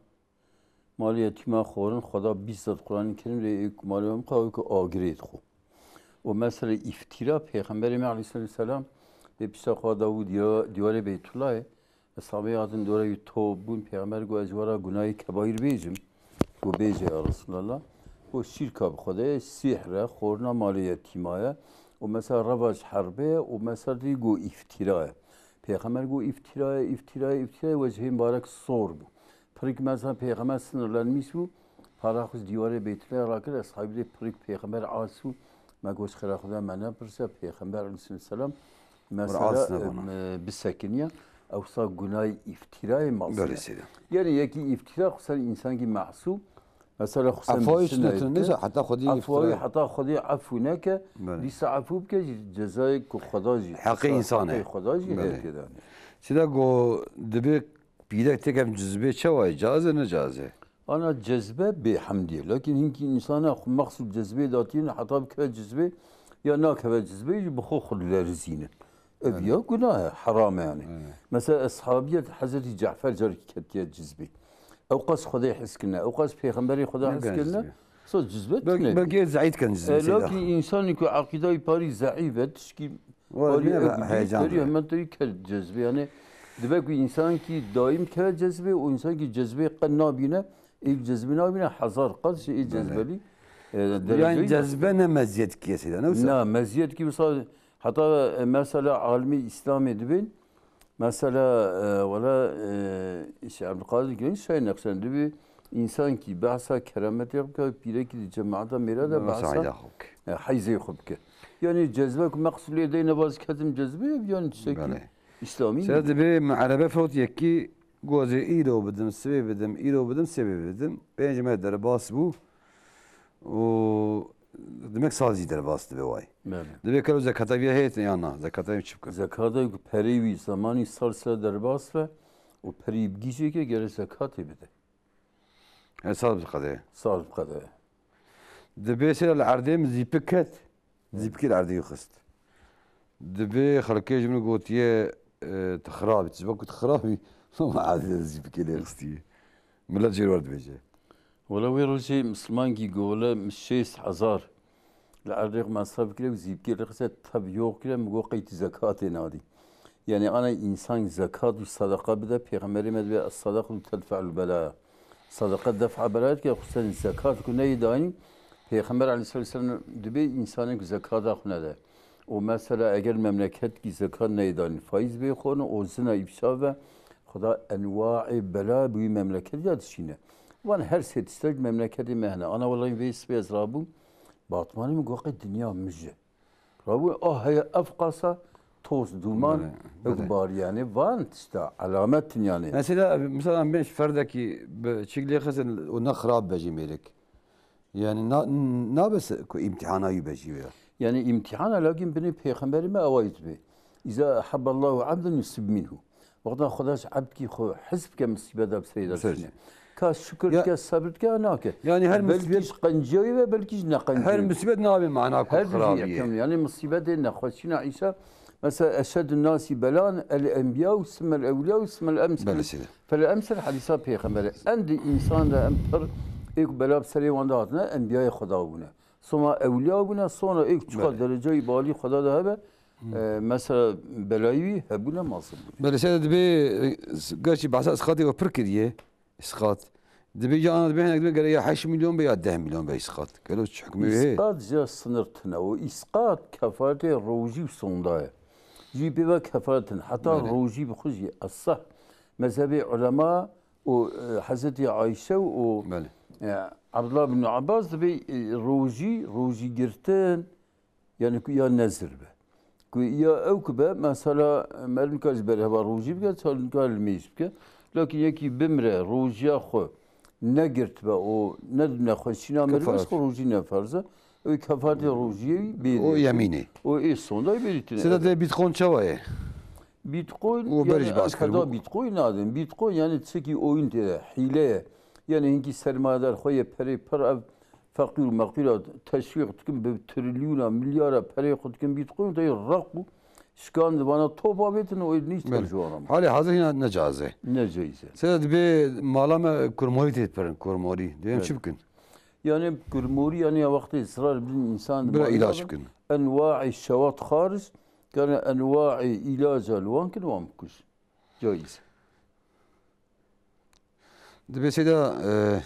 malê yetîma xorin, Xweda bîst zat Qur'anê Kerim rê ê ku malê wan bixwe, ew ku agirê dixwe. Û mesela îftîra, Pêxemberê me aleyhisselatu vesselam ê pişta xwe da bû diya-, dîwarê Beytullahê, eshabê hatin dora wî top bûn, Pêxember got, "Ez wara gunahê kebaîr bêjim." Got, "Bêje ya Resulallah." Got, "Şîrka bi Xwedê ye, sîhr e, xorina malê yetîma ye." Û mesela reva ji herbê ye, û mesela dî got, "Îftîra ye." Pêxember got, "Îftîra ye, îftîra ye, îftîra ye, we cihê mibarek sor bû." Pirik mesela Pêxember sinirlenmiş bû, para xwe ji dîwarê Beytullah rakir, eshabî dê pirik Pêxember asî bû, me got, "Xêra Xweda me nepirse, Pêxember aleyhisselam mesela, Were asî nebûna. Em, bisekiniya, ewsa gunayê îftîrayê masî." Belê seyda. Yani yekî îftîra xwe ser însankî masûm, mesela xwe ser Efawî çi netin, neyse, heta Xwedî Efawî îftîra. Heta Xwedî efû neke, Belê. Dîsa efû bike jî cezayê ku Xweda jî, Heqê însan e. Heqê Xweda jî Belê. Heye têdanê. Seyda go dibe Pîrek têkevin cizbê çawa ye? Caz e, ne caz e? Ana cizbe bêhemdî ye. Lakin hinkî însana xwe mexsûd cizbê datîne, heta bikeve cizbê ya nakeve cizbê jî bi xwe xwe dilerizîne. Ev Evet. ya gunah e, heram e yani. Evet. Mesela eshabiyet Hezretî Cafer carekî ketiye cizbê. Ew qas Xwedê his kirine, ew qas Pêxemberê Xweda his Nekeve kirine. Cizbê. Sa cizbe Belki, tune. Belki ez zayıf kan cizbê E, seyda. Lakin insanî ku eqîdayî parî zeîf e, tişkî Wala parî ne ev be, heyecan bî, be. Hemen teyî ker cizbê. Yani dibe ku insankî daîm keve cizbê û insankî cizbê qe nabîne, ê cizbê nabîne hezar qat jî ê Belê. Cizbelî, e, Yani dereceyî cizbe ne meziyet ki seyda, ne wisa? Na, meziyet ki wisa heta, e, mesela alimî Îslamê dibên, Mesela, e, wala, e, Şêx Ebdulkadir Gîlanî Şahê Neqşbendî bî, însankî behsa kerametê bike, pîrekî di cemaeta mêra de Behsa behsa, heyza xwe bike. E, heyzê xwe bike. Yani cezbe ku meqsûlê deyne vaz ketim cezbe, yani tiştekî Belê. Îslamî Seyda nîne. Dibê me erebe fewt yekî gozê îro bidim, sibê bidim, îro bidim, sibê bidim. Pênc me derbas bû. û demek sal jî derbas dibe way. Belê. Divê kelo zekata vî heye ya na, zekata wî çi bike? Zekata ku perê wî zemanî sal sera derbas be û perê wî bigihîje ke gere zekatê bide. Her sal bi qede. Sal bi qede. Divê sera li erdê min zîpik ket, zîpikê li erdê wî xist. Divê xelkê ji min gotiye, e, tu xirab î. Tu ji bo ku tu xirab î, loma erdê de zîpikê lê xistiye. Milet jê re dibêje. Wele wê rojê misilmankî go, wele min şêst hezar li erdê xwe mesref kire û zîpikê lê xiste tev yox kire, min got qey tu zekatê nadî. Yani ana însan zekat û sedeqa bide, Pêxemberê me dibê, "Es-sedaqetu tedfe'ul belaya." Sedeqa def'a belaya dike, xusûsen zekat ku neyê dayîn, Pêxember aleyhisselatu vesselam dibê însanê ku zekata xwe nede. Û mesela eger memleketkî zekat neyê danîn, faiz bê xwe ne, û zina îfşa ve, Xweda enwaê bela bi wî memleketî de dişîne. Van her sê tiştek memleketê me hene. Ana welayî vê sibê ez rabûm, Batmanê min got, "Qey dinya mij e." Rabû, ah heye ev qasa toz, duman, Belê, ew belê. Bar yani van tişta, alamet yani. Mesela, mesela em bên ferdekî bi çik lê xizin û ne xirab be jî mêrik. Yani na, nabe se-, ku îmtihana wî be jî ya. Yani îmtihana lakin binê pêxemberê me ewa yî dibe. Îza ehabballahu abden yusib minhu. Wexta Xweda ji ebdkî xwe hez bike, misîbeta bi serê de Ser. Dişîne. Ka şikir Ya- dike, sebir dike, ya nake. Yani her Belkî musibet- ji qenciya wî be, belkî ji neqenciya Her wî. Musibet nabe mana ku Her xirabî ye. Yekem, yani misîbetê nexweşîna Îsa. Mesela eşedun nasi belan el enbiya û sumel ewliya û sumel emsal. Belê seyda. Fel emsal hadîsa pêxemberê. Endî însan de em pir ê ku bela bi serê wan de hatine, enbiyayê Xweda bûne. Soma ewliya bûne, sonra ê ku çiqa Belê. Dereceyî balî Xweda de hebe, Hmm. e, mesela belayî wî hebûne, mezin bûne. Belê, seyda dibê, e, gerçî behsa isqatê we pir kiriye, isqat. Dibê ya ana dibê hinek dibê gere ya heşt milyon be ya deh milyon be isqat. Gelo çi hukmê wê heye? Îsqat ji sinir tune û îsqat kefaretê rojî û sonda ye. Jî pê ve kefaret in. Heta Belê. Rojî bi xwe jî esah mezhebê ulema û, e, Hezretî Ayşe û, Belê. E, Abdullah bin Abbas dibê, e, rojî, rojî girtin, yani ku ya nezir be. Ku ya ew ku be, mesela, e, meriv nika ji ber heva rojî bike, çar nika limêj bike. Lakin yekî bimre, rojiya xwe negirt be û ne nexweşîna meriv Kefaret. Xwe rojî ne ferz e. Ew kefaretê rojiyê wî bê O dê. Yemînê. O ê sondayê bê dîtine. Seyda dê Bitcoin çawa ye? Bitcoin, O yani berî ji bas kir qeda bû. Bitcoin nadin. Bitcoin yani tiştekî oyun tê de, hîle ye. Yani hinkî sermayedar xwe yê perê pir ev feqîr û meqîra teşwîq dikin, bi trilyona, milyara perê xwe dikin Bitcoin, tê req û şikan di vana top avêtin û ê nîş Belê. Ji wan re. Halê hazir hîna ne caiz e. Ne caiz e. Seyda dibê mala me kurmorî tê pirin, kurmorî. Dibê em Belê. Çi bikin? Yani kurmorî yani ya wextê zirar bin insan Bira mala ilaç de bikin. Enwaî şewat xaric, yani enwaî ilaca li wan kin wan bikuj. Caiz. Dibê seyda, e,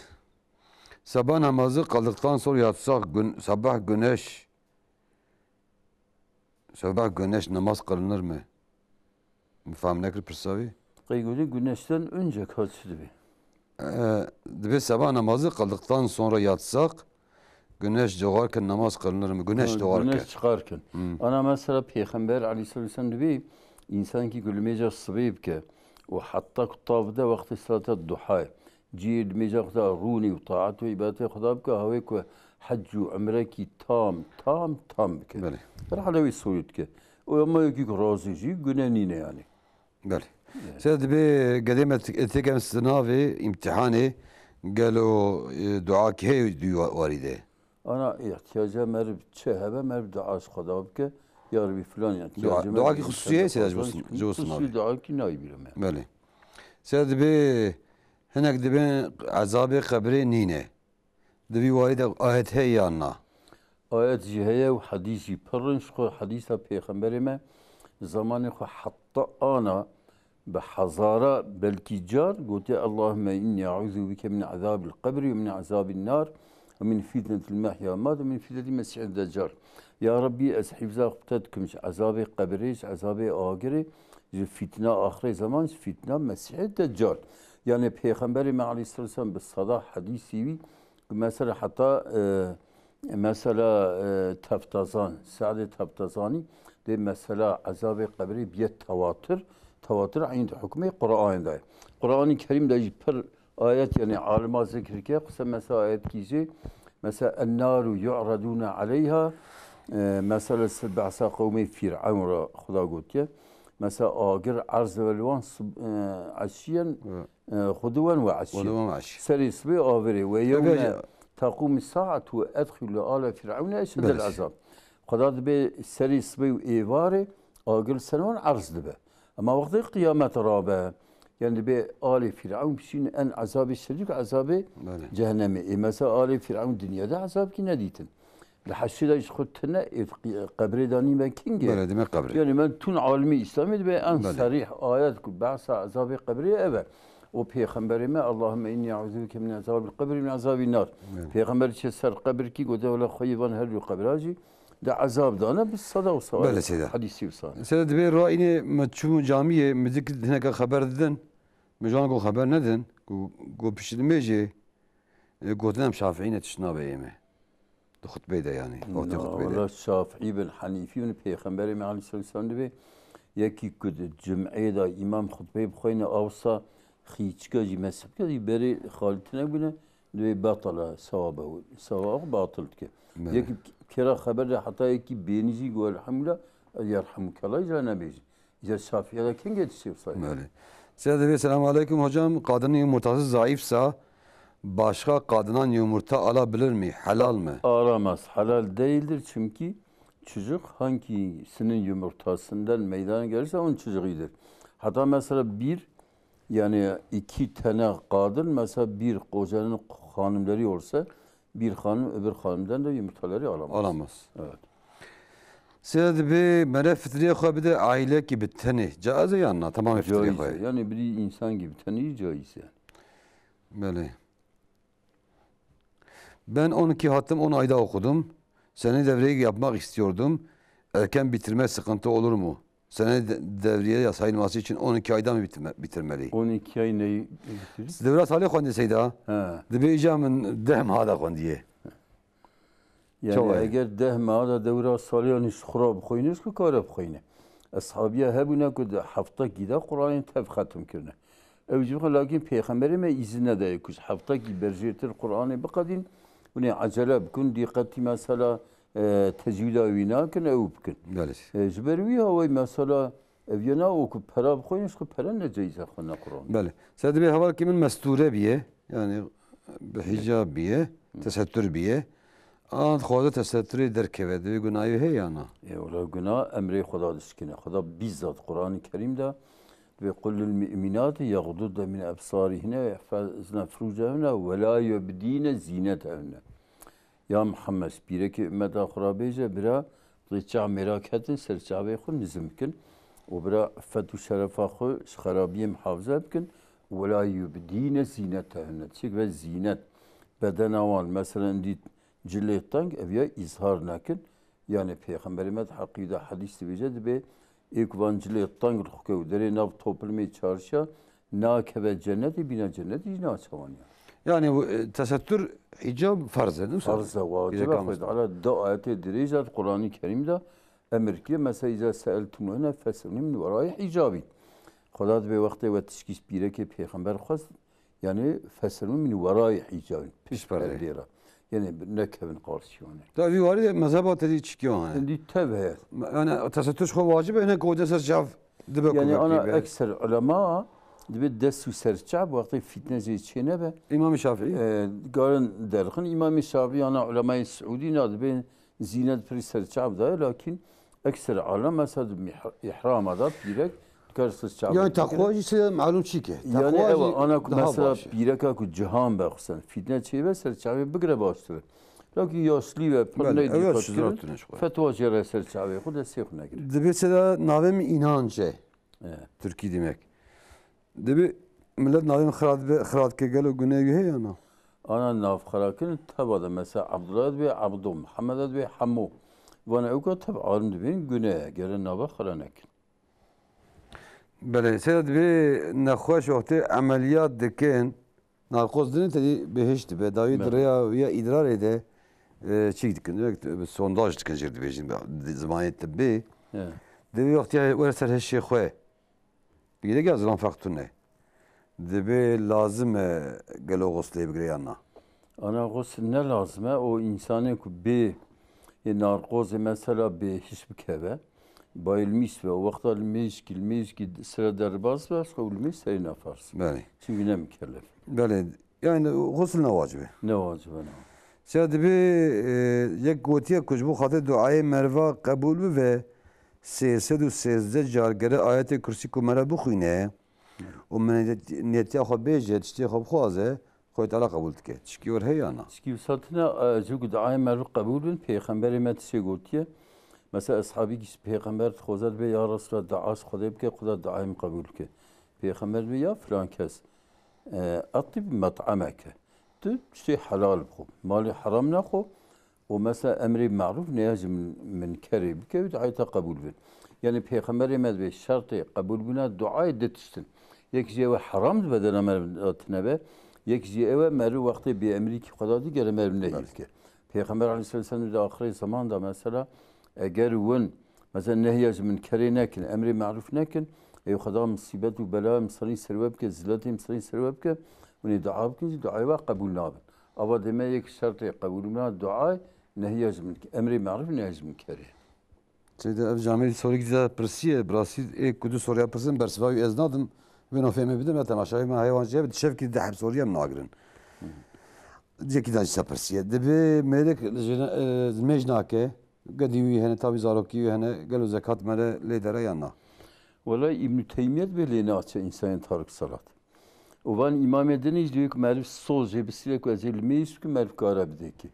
sabah namazı kıldıktan sonra yatsak gün, sabah güneş, sabah güneş namaz kılınır mı? Min fam nekir pirsa wî. Qey gotin güneşten önce ka çi dibe? E, dibê sabah namazı kıldıktan sonra yatsak, güneş doğarken namaz kılınır mı? Güneş Ha, doğarken. Güneş çıkarken. Hmm. Ana mesela Pêxember aleyhissalatu vesselam dibê, însankî ku limêja sibê bike û heta ku tav de wextê salata duha ye. Cihê limêja Xweda rûnî û taet û îbadetê Xweda bike, hawê ku hec û umrekî tam, tam, tam bike. Belê. Her hale wî soyû dike. Û ema yekî ku razî jî gune nîne yani. Belê. Evet. Seyda dibê gedê me tik-, têke em sinavê îmtihanê gelo, e, duakî heye dû wa-, warî de? Ana ihtiyaca meriv çi hebe, meriv dua ji Xweda bike. Ya Rebî filan ya Dua, ihtiyacê me duakî bî, xusûsî heye, seyda ji bo sin-, ji bo sinavê. Xusûsî duakî nayê bîra me. Belê. Seyda dibê hinek dibên ezabê qebrê nîne. Di vî warî de ayet heye yan na? Ayet jî heye û hedîs jî pir in. Ji xwe hedîsa Pêxemberê me, zemanê xwe heta ana bi hezara belkî car gotiye, "Allahümme inni eûzû bike min ezâbil qebrî ve min ezâbin nâr ve min fitnetil mehya mat ve min fitnetil mesîhid deccal." Ya Rebbî, ez hîfza xwe te dikim ji ezabê qebirê, ji ezabê agirê, ji fitna axirê zeman, ji fitna Mesîhê Deccal. Yani Pêxemberê me aleyhisselam bi seda hedîsî wî, mesela heta, e, mesela, e, Teftazan, Se'dê Teftazanî dê mesela ezabê qebrê biye tewatir. Tewatir eyn di hukmê Qur'anê de ye. Qur'anî Kerîm de jî pir ayet, yani alima zikir ke, qise mesela ayet kî jê, mesela ennaru yu'radûne aleyha, e, mesela si behsa qewmê Fîr'ewn re Xuda gotiye. Mesela agir erz ve li wan sib-, e, eşiyen, Hı. e, xudiwen ve eşiyen. Xudiwen ve eşiyen. Serê sibê avirê ve Tabii yewme hocam. Teqûmî saat ve edxilû ala Fîr'ewne eşeddel Belê. Ezab. Xuda dibe serê sibê û êvarê agir ser wan erz dibe. Ema wextê qiyamet rabe, yani dibe alê Fîr'ewn bişîn en ezabê şedîd û ezabê Belê. Cehennemê. Ê mesela alê Fîr'ewn dinyada ezabkî nedîtin. Li heşrê de ji xwe tune ê qi-, qebrê de nîme kingê. Belê, demek qebrê. Yani me tun alimî Îslamê dibe en Belê. Serîh ayet ku behsa ezabê qebrê ev e. O Pêxemberê me, Allahümme inni eûzû bike min ezâbil qebrî min ezâbin nar. Belê. Pêxember çe ser qebirkî gote, wela xweyê van her du qebra jî de ezab dane, bi sada û sada Belê, seyda. Hadîsî wisa. Seyda dibê ra înê me çû camiyê, me dik hineke xeber didin, me jan ku xeber nedin, ku, ku pişt nimêjê, e, gotin em Şafîî ne tişt nabe ê me. Di xutbê de yani, wextê Na, xutbê de. Wela Şafîî bin Henîfî bin Pêxemberê me aleyhisselam dibê, yekî ku di cum'ê de îmam xutbeyê bixweyne awsa xîçika jî mesih bike, jî berê xalîtine bûne, Divê betala sewaba wî. Sewaba xwe batil dike. Belê. Yekî kêra xeber de heta yekî bênî jî got elhamdulillah, yerhamukallah jî nebêjî. Îcar Şafî de kengê dişê wisa ye. Belê. Size de bir selamun aleyküm hocam. Kadının yumurtası zayıfsa başka kadından yumurta alabilir mi? Helal mi? Alamaz. Helal değildir çünkü çocuk hangisinin yumurtasından meydana gelirse onun çocuğudur. Hatta mesela bir, yani iki tane kadın mesela bir kocanın hanımları olsa bir hanım öbür hanımdan da yumurtaları alamaz. Alamaz. Evet. Size de bir mere fitriye xwe bide ailekî bi tenê. Caiz e yan na? Tamam fitriye Caiz xwe. Yani bir insan gibi tenê caiz yani. Belê. Ben on iki hatim on ayda okudum. Sene devreyi yapmak istiyordum. Erken bitirme sıkıntı olur mu? Sene de- devriye ya sayılması için on iki ayda mı bitirme, bitirmeli? On iki ay neyi bitirdik? Devre Salih Efendi Seyda. He. Dibe îca min deh meha da xwendiye. Yani Çawa ye? Eger deh meha da dewra saliyan ji xura bixwîne, ji ku kare bixwîne. Eshabiya hebûne ku di heftekî de Qur'anê tev xetim kirine. Ew jî bixwe, lakin Pêxemberê me îzin nedaye ku ji heftekî berjêtir Qur'anê biqedîn, hûn ê ecele bikin, dîqetî mesela, e, tecwîda wî nakin, ew bikin. Belê. E, ji ber wî hawayî mesela, ev yena o ku pera bixwîne, ji ku pere neceyîze xwendina Qur'anê. Belê. Ser dibê hevalkî min mestûre biye, yani bi hicab biye, tesettür biye. An dixwaze tesettürê derkeve, divê gunahê heye ya na? E, wela gunah emrê Xweda dişkine. Xweda bizzat Qur'anê Kerîm de dibê, "Qul lil mu'minati yaghdudne min ebsarihine ve yahfazne furucehunne ve la yubdine zinetehunne." Ya Muhammed, pîrekê ummeta xwe re bêje, bira, dê çav mêra ketin, ser çavê xwe nizim bikin. Û bira, iffet û şerefa xwe ji xerabiyê mihafize bikin. Wela yubdîne zînetehunne. Çik ve zînet, bedena wan, mesela, dît cilê teng, ev ya îzhar nekin. Yani Pêxemberê me di heqî de hedîs dibêje, dibê, ê ku van cilê teng rixke û derê nav toplumê çarşiya, nakeve cennetê, bîna cennetê jî naçe wan ya. Yani bu, e, tesettür, hicab farz e, değil mi? Farz e, wacib e. Pêxember Xwedê Teala du ayetê dirêj e di Qur'anê Kerîm de emir kiriye, mesela, "Îza seeltumuhunne feselûne min werayî hicabî." Xweda dibê wextê we tişkî ji pîrekê pêxember xwest, yani, "Feselûne min werayî hicabî." Pişt perdê. Pişt perdê re. Yani, nekevin qarşî wan. Tabii, vî warî de mezheba te dî çikiyan hene. Dî tev heye. Yani, tesettür xwe wacib e, hinek gote ser çav dibe. Yani, ana ekser ulema dibê dest û ser çav wextê fitne jê çê nebe. İmam Şafii. E, garin derxin. İmam Şafii, ana ulemayê Siûdî na dibê zînet pirî ser çav daye, lakin ekser alem mesela di mih-, îhrama da pîrek dikar ser çav. Yani takwa jî se malum çi ke. Yani takwa ewa, ana ku mesela pîreka ku cihan be, xusûsen fitne çê be, ser çavê bigire baştir e. Lakin yaşlî ve pir neyê dîqet kirin, fetwa jê re ser çavê xwe destê xwe negire. Dibê se de navê min înanc e. Evet. Tirkî demek. Dibê millet navê min xira dibe, xira dike, gelo guneh wî heye ya na? Ana navxirakirin teva de, mesela Abdullah dibê Abdo, Muhammed dibê Hemo. Vana ewka tev alim dibên guneh ye, gere nava xira nekin. Belê, sera dibê nexweş wextê emeliyat dikin, narkoz dinin tedî bihişt dibe. Dawî di rêya wî ya îdrarê de, e, çîk dikin. Direkt, e, sondaj dikin jê dibêjin, bi zimanê tibbî. He. Dibê wextê were ser hişê xwe. Pîrek ya zilam ferq tune. Dibê lazim e gelo xuslê bigire yan na? Ana xusl ne lazim e. O însanê ku bê, ê narkozê mesela bê hiş bikeve, bayılmış ve o wexta li mêjkî, li mêjkî sire derbas be, xwe li mêj serê nafars. Belê. Çünkü ne mükellef. Belê. Yani xusl ne wacib e. Ne wacib e, ne. Siya dibê, e, yek gotiye ku ji bo xatir duayê meriva qebûl bibe, sê sed û sêzdeh car gere ayetê kursî ku mere bixwîne û min niyetiya xwe bêje, tiştê xwe bixwaze, Xwedê Teala qebûl dike. Tişkî wir heye ya na? Tişkî wisa tune, e, ji ku duayê meriv qebûl bin, Pêxemberê me tiştê gotiye. Mesela eshabî kî ji Pêxember dixwaze dibê, "Ya Resulallah, dua ji Xwedê bike, Xweda duayê min qebûl bike." Pêxember dibê, "Ya filan kes, e, etib met'emeke." Tu tiştê helal bixwe. Malê heram nexwe. Û mesela emrê merûf, neya ji min-, minkerê bike û duayê te qebûl bin. Yani Pêxemberê me dibê şertê qebûlbûna duayê du tişt in. Yek jî ew e heram di bedena meriv de tune be, yek jî ew e meriv wextê bêemrîkî Xweda dî gere meriv nehî bike. Pêxember aleyhisselam di axirê zeman de mesela eger win mesela nehiya ji minkerê nekin, emrê merûf nekin, ê Xweda misîbet û bela misalî ser we bike, ziletê misalî ser we bike, hûn ê dua bikin jî duayê we qebûl nabin. Ava deme yek şertê qebûlbûna duayê, nehiya ji min, emrê merûf, nehiya ji munkerê. Seyda, ev camêrî sorî dîsa pirsiye, bi rastî ê ku du soriya pirsin, bersiva wî ez nadim, wê nafê me bidim, ya temaşayê me heywan jê, bi şevkî di heb soriya em nagirin. Yekî dan dîsa pirsiye. Dibe mêrik ji ne-, e, mêj nake, gedî wî hene, tavî zarokî wî hene, gelo zekat mere lê dere ya na? Wela Îbnû Teymiyye dibê lê naçe însanên tarik salat. Û van îmamê din jî dibê ku meriv soz jê bisîre ku ez ê li mêj ku meriv kare bidekê.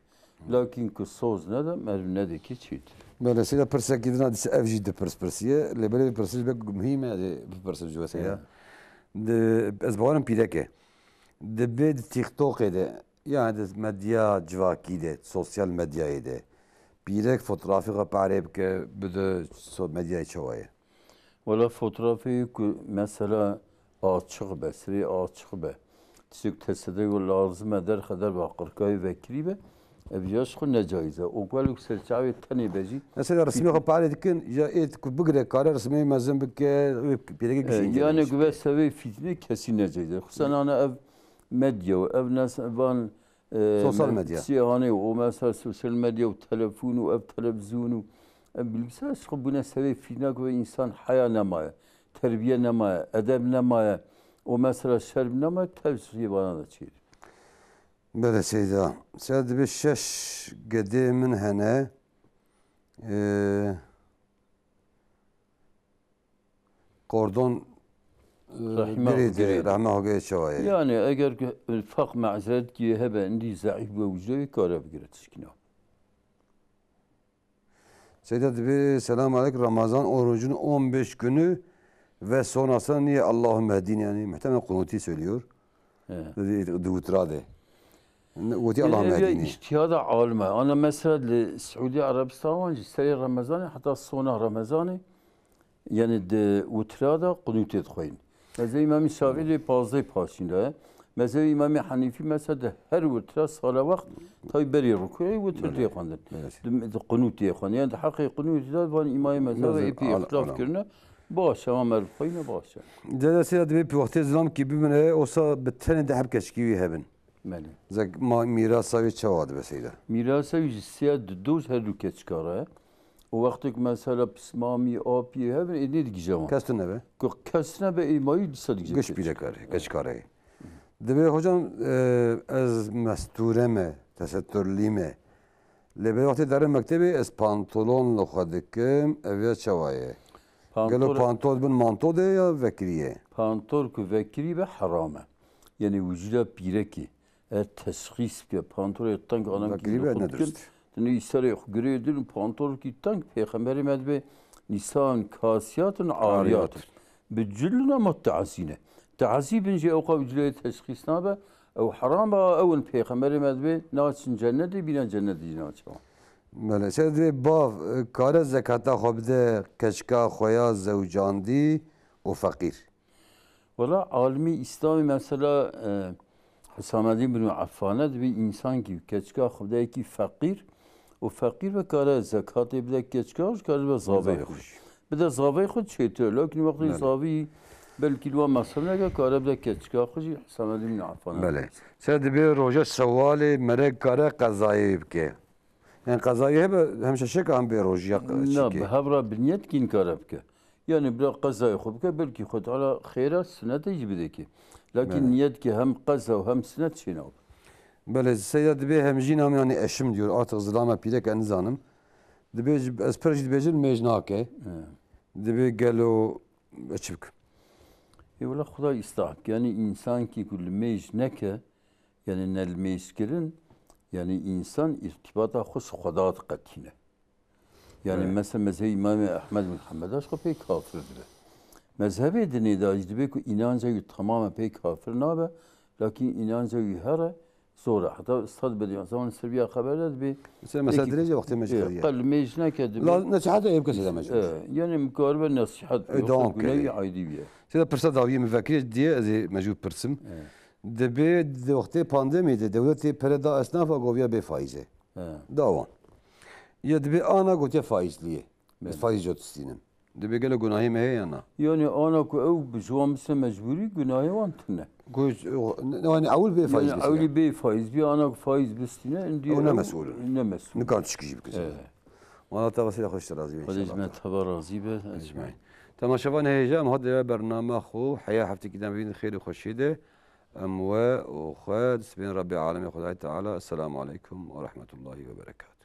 Lakin ku soz nede, meriv nedekê çêtir. Belê, seyda pirsekî din a dîsa ev jî di pirs pirsiye. Lê belê pirsî ji ber ku muhîm e, ez ê bipirsim ji we seyda. Evet. Di, ez bawerim pîrek e. Dibê di TikTokê de, yani di medya civakî de, sosyal medyayê de, pîrek fotografê xwe parê bike, bide so-, medyayê çawa ye? Wela fotografê ku mesela açiq be, sirê açiq be, tiştek tesede ku lazim e derxe derva qirkayê vekirî be, ev ya ji xwe necaiz e. Û ku welo ku serçavê tenê be jî. Mesela resimê xwe parê dikin, ya ê ku bigire kare resimê mezin bike, wê pîrekê E, gişî yani ku ve sevê fîtnê kesî necaiz e. Xusûsen ana ev medya û ev nes-, van, e, Sosyal me-, medya. Siyahane û mesela sosyal medya û telefon û ev televizyon û ev bilgisayar ji xwe bûne sevê fîtna ku însan heya nemaye, terbiye nemaye, edeb nemaye û mesela şerm nemaye, tev ji vana de çêr. Belê seyda. Seyda dibê şeş gedê min hene. E, Kordon, e, Rehme girê de, girê de. Rehme Hogê çawa ye? Yani eger ki faq mazeret ki hebe, indi zeîf ve ucre kare bigire tişkîna. Seyda dibe, selam aleyk, Ramazan orucun on beş günü ve sonrasında niye Allahümme hdini, yani muhtemelen kunuti söylüyor. He. Di, di witra de. Ne, wetî Allahümme hdini. Îctihada alime. Ana mesela li Siûdî Erebistan wan jî serê Remezanê heta sona Remezanê, yani di witra de qunûtê dixweyîn. Mezhebê Îmamî Şafîî lê pazdeh paşîn de ye. Mezhebê Îmamî Henîfî mesela di her witra sala wext tay berî rukûyê witr Belê. Tê xwendin. Belê. Di, di qunût tê xwendin. Yani di heqê qunûtê de van îmamê mezhebe Mezheb êpî al-, îxtilaf al-, kirine. Baş e, ama meriv xweyne baş e. Cedesê ya divê wextê zilam kî bibine, osa bi tenê de heb keçikî wî hebin. Belê. Zek ma-, mîrasa wî çawa dibe seyda? Mîrasa wî ji sê ya di doj her du keçika re ye. Û wextê ku mesela pismamî, apî hebin, ê nêdigije wan. Kes tune be? Ku kes nebe, ê mayî dîsa digije Giş keçik. Pîrekar e, keçikar e. Divê hocam, e, ez mestûre me, tesetturlî me. Lê belê wextê derim mektebê ez pantolon li xwe dikim, ev ya çawa ye? Gelo Pantol- pantol bin manto de ya vekirî ye? Pantol ku vekirî be heram e. Yani wicûda pîrekî eger teşxîs bike, pantolê teng anan Vekirî kî be xwe ne dikin, dirust. Dinê serê xwe girê din û pantolkî teng pêxemberê me dibe nîsan kasiyatun ariyatun. Ariyatun. Bi cilûna mutteazîne. Teazî bin jî ewqa wicûdayê teşxîs nabe, ew heram be, ew in pêxemberê me dibe, naçin cennetê, bîna cennetê jî naçe. Belê, se divê bav, e, kare zekata xwe bide keçika xwe ya zewcandî û feqîr? Wela alimê Îslamê mesela, e, Husamedîn bin Affane dibê însankî keçika xwe bide yekî feqîr û feqîr ve kare zekatê bide keçika xwe, kare be zavê Zavê xwe. Xwe. Bide zavê xwe çêtir. Lakin wextê Belê. Zavî belkî li wan mesref neke, kare bide keçika xwe jî Husamedîn bin Affane. Belê. Se dibê roja sewalê merek kare qezayê bike. Yani qezayê hebe hem şeşek an bê rojiya Na, çike. Bi hev re bi niyet kî inkar bike. Yani bila qezayê xwe bike, belkî Xwe Teala xêra sunetê jî bidekê. Lakin Belê. Niyet ki hem qeza û hem sunet çênabe. Belê, seyda dibê hem jî nam yani eşim diyor. Artık zilama pîrek e nizanim. Dibê ji, ez pir jî dibêjim mêj nake. He. Dibê gelo ez çi bikim? Ê wela Xuda îslahek. Yani însan ki ku li mêj neke, yani ne li mêj kirin, yani însan îrtîbata xwe ji Xweda diqetîne. Yani Evet. mesela mezhebê Îmamê Ehmed bin Hembel de ji xwe pê kafir dibe. Mezhebê dinê de jî dibê ku înanca wî temamen pê kafir nabe, lakin înanca wî here zor e. Heta Stad Bediüzzaman Sirbiya xeber de dibê Mesela, mesela yekî dirêj e wextê me ji e, xeriye. Qel mêj neke dibê. La, nesîheta ê bike seyda mecbur. E, yani mikaribe nesîhet E, bike, dewam xwe gunehî kerê. Aydî bîye. Seyda pirsa dawiyê min vekirê diye ez ê mecbur pirsim. Evet. Dibê di wextê pandemî de dewletê pere da esnafa goviya bê faîz e. He. Da wan. Ya dibê ana gotiye faîzliyê. Ez Belê. Faîz jot distînim. Dibê gelo gunahê me heye ya na? Yani ana ku ew bi ji wan bise mecbûrî gunahê wan tune. Ku, ne, ne, yani ewil bê faiz Yani bistîne. Ewlî bê faiz bî, ana faiz bistîne, indi Ew ne mesûl in. Ne mesûl. Nikan tişkî jî bikin. Ee. Mala te xweşî, Xwedê ji te razî be Xwedê ji inşallah. me teva razî be. Ecmaîn. Temaşevanê hêja, em hat dê bernama xwe, heya heftekî din bibînin xêr û xweşiyê de. Em we û xwe di sibên Rebbê Alemê Xwedayê Teala. Esselamu aleykum ve rahmetullahi ve berekatuhu.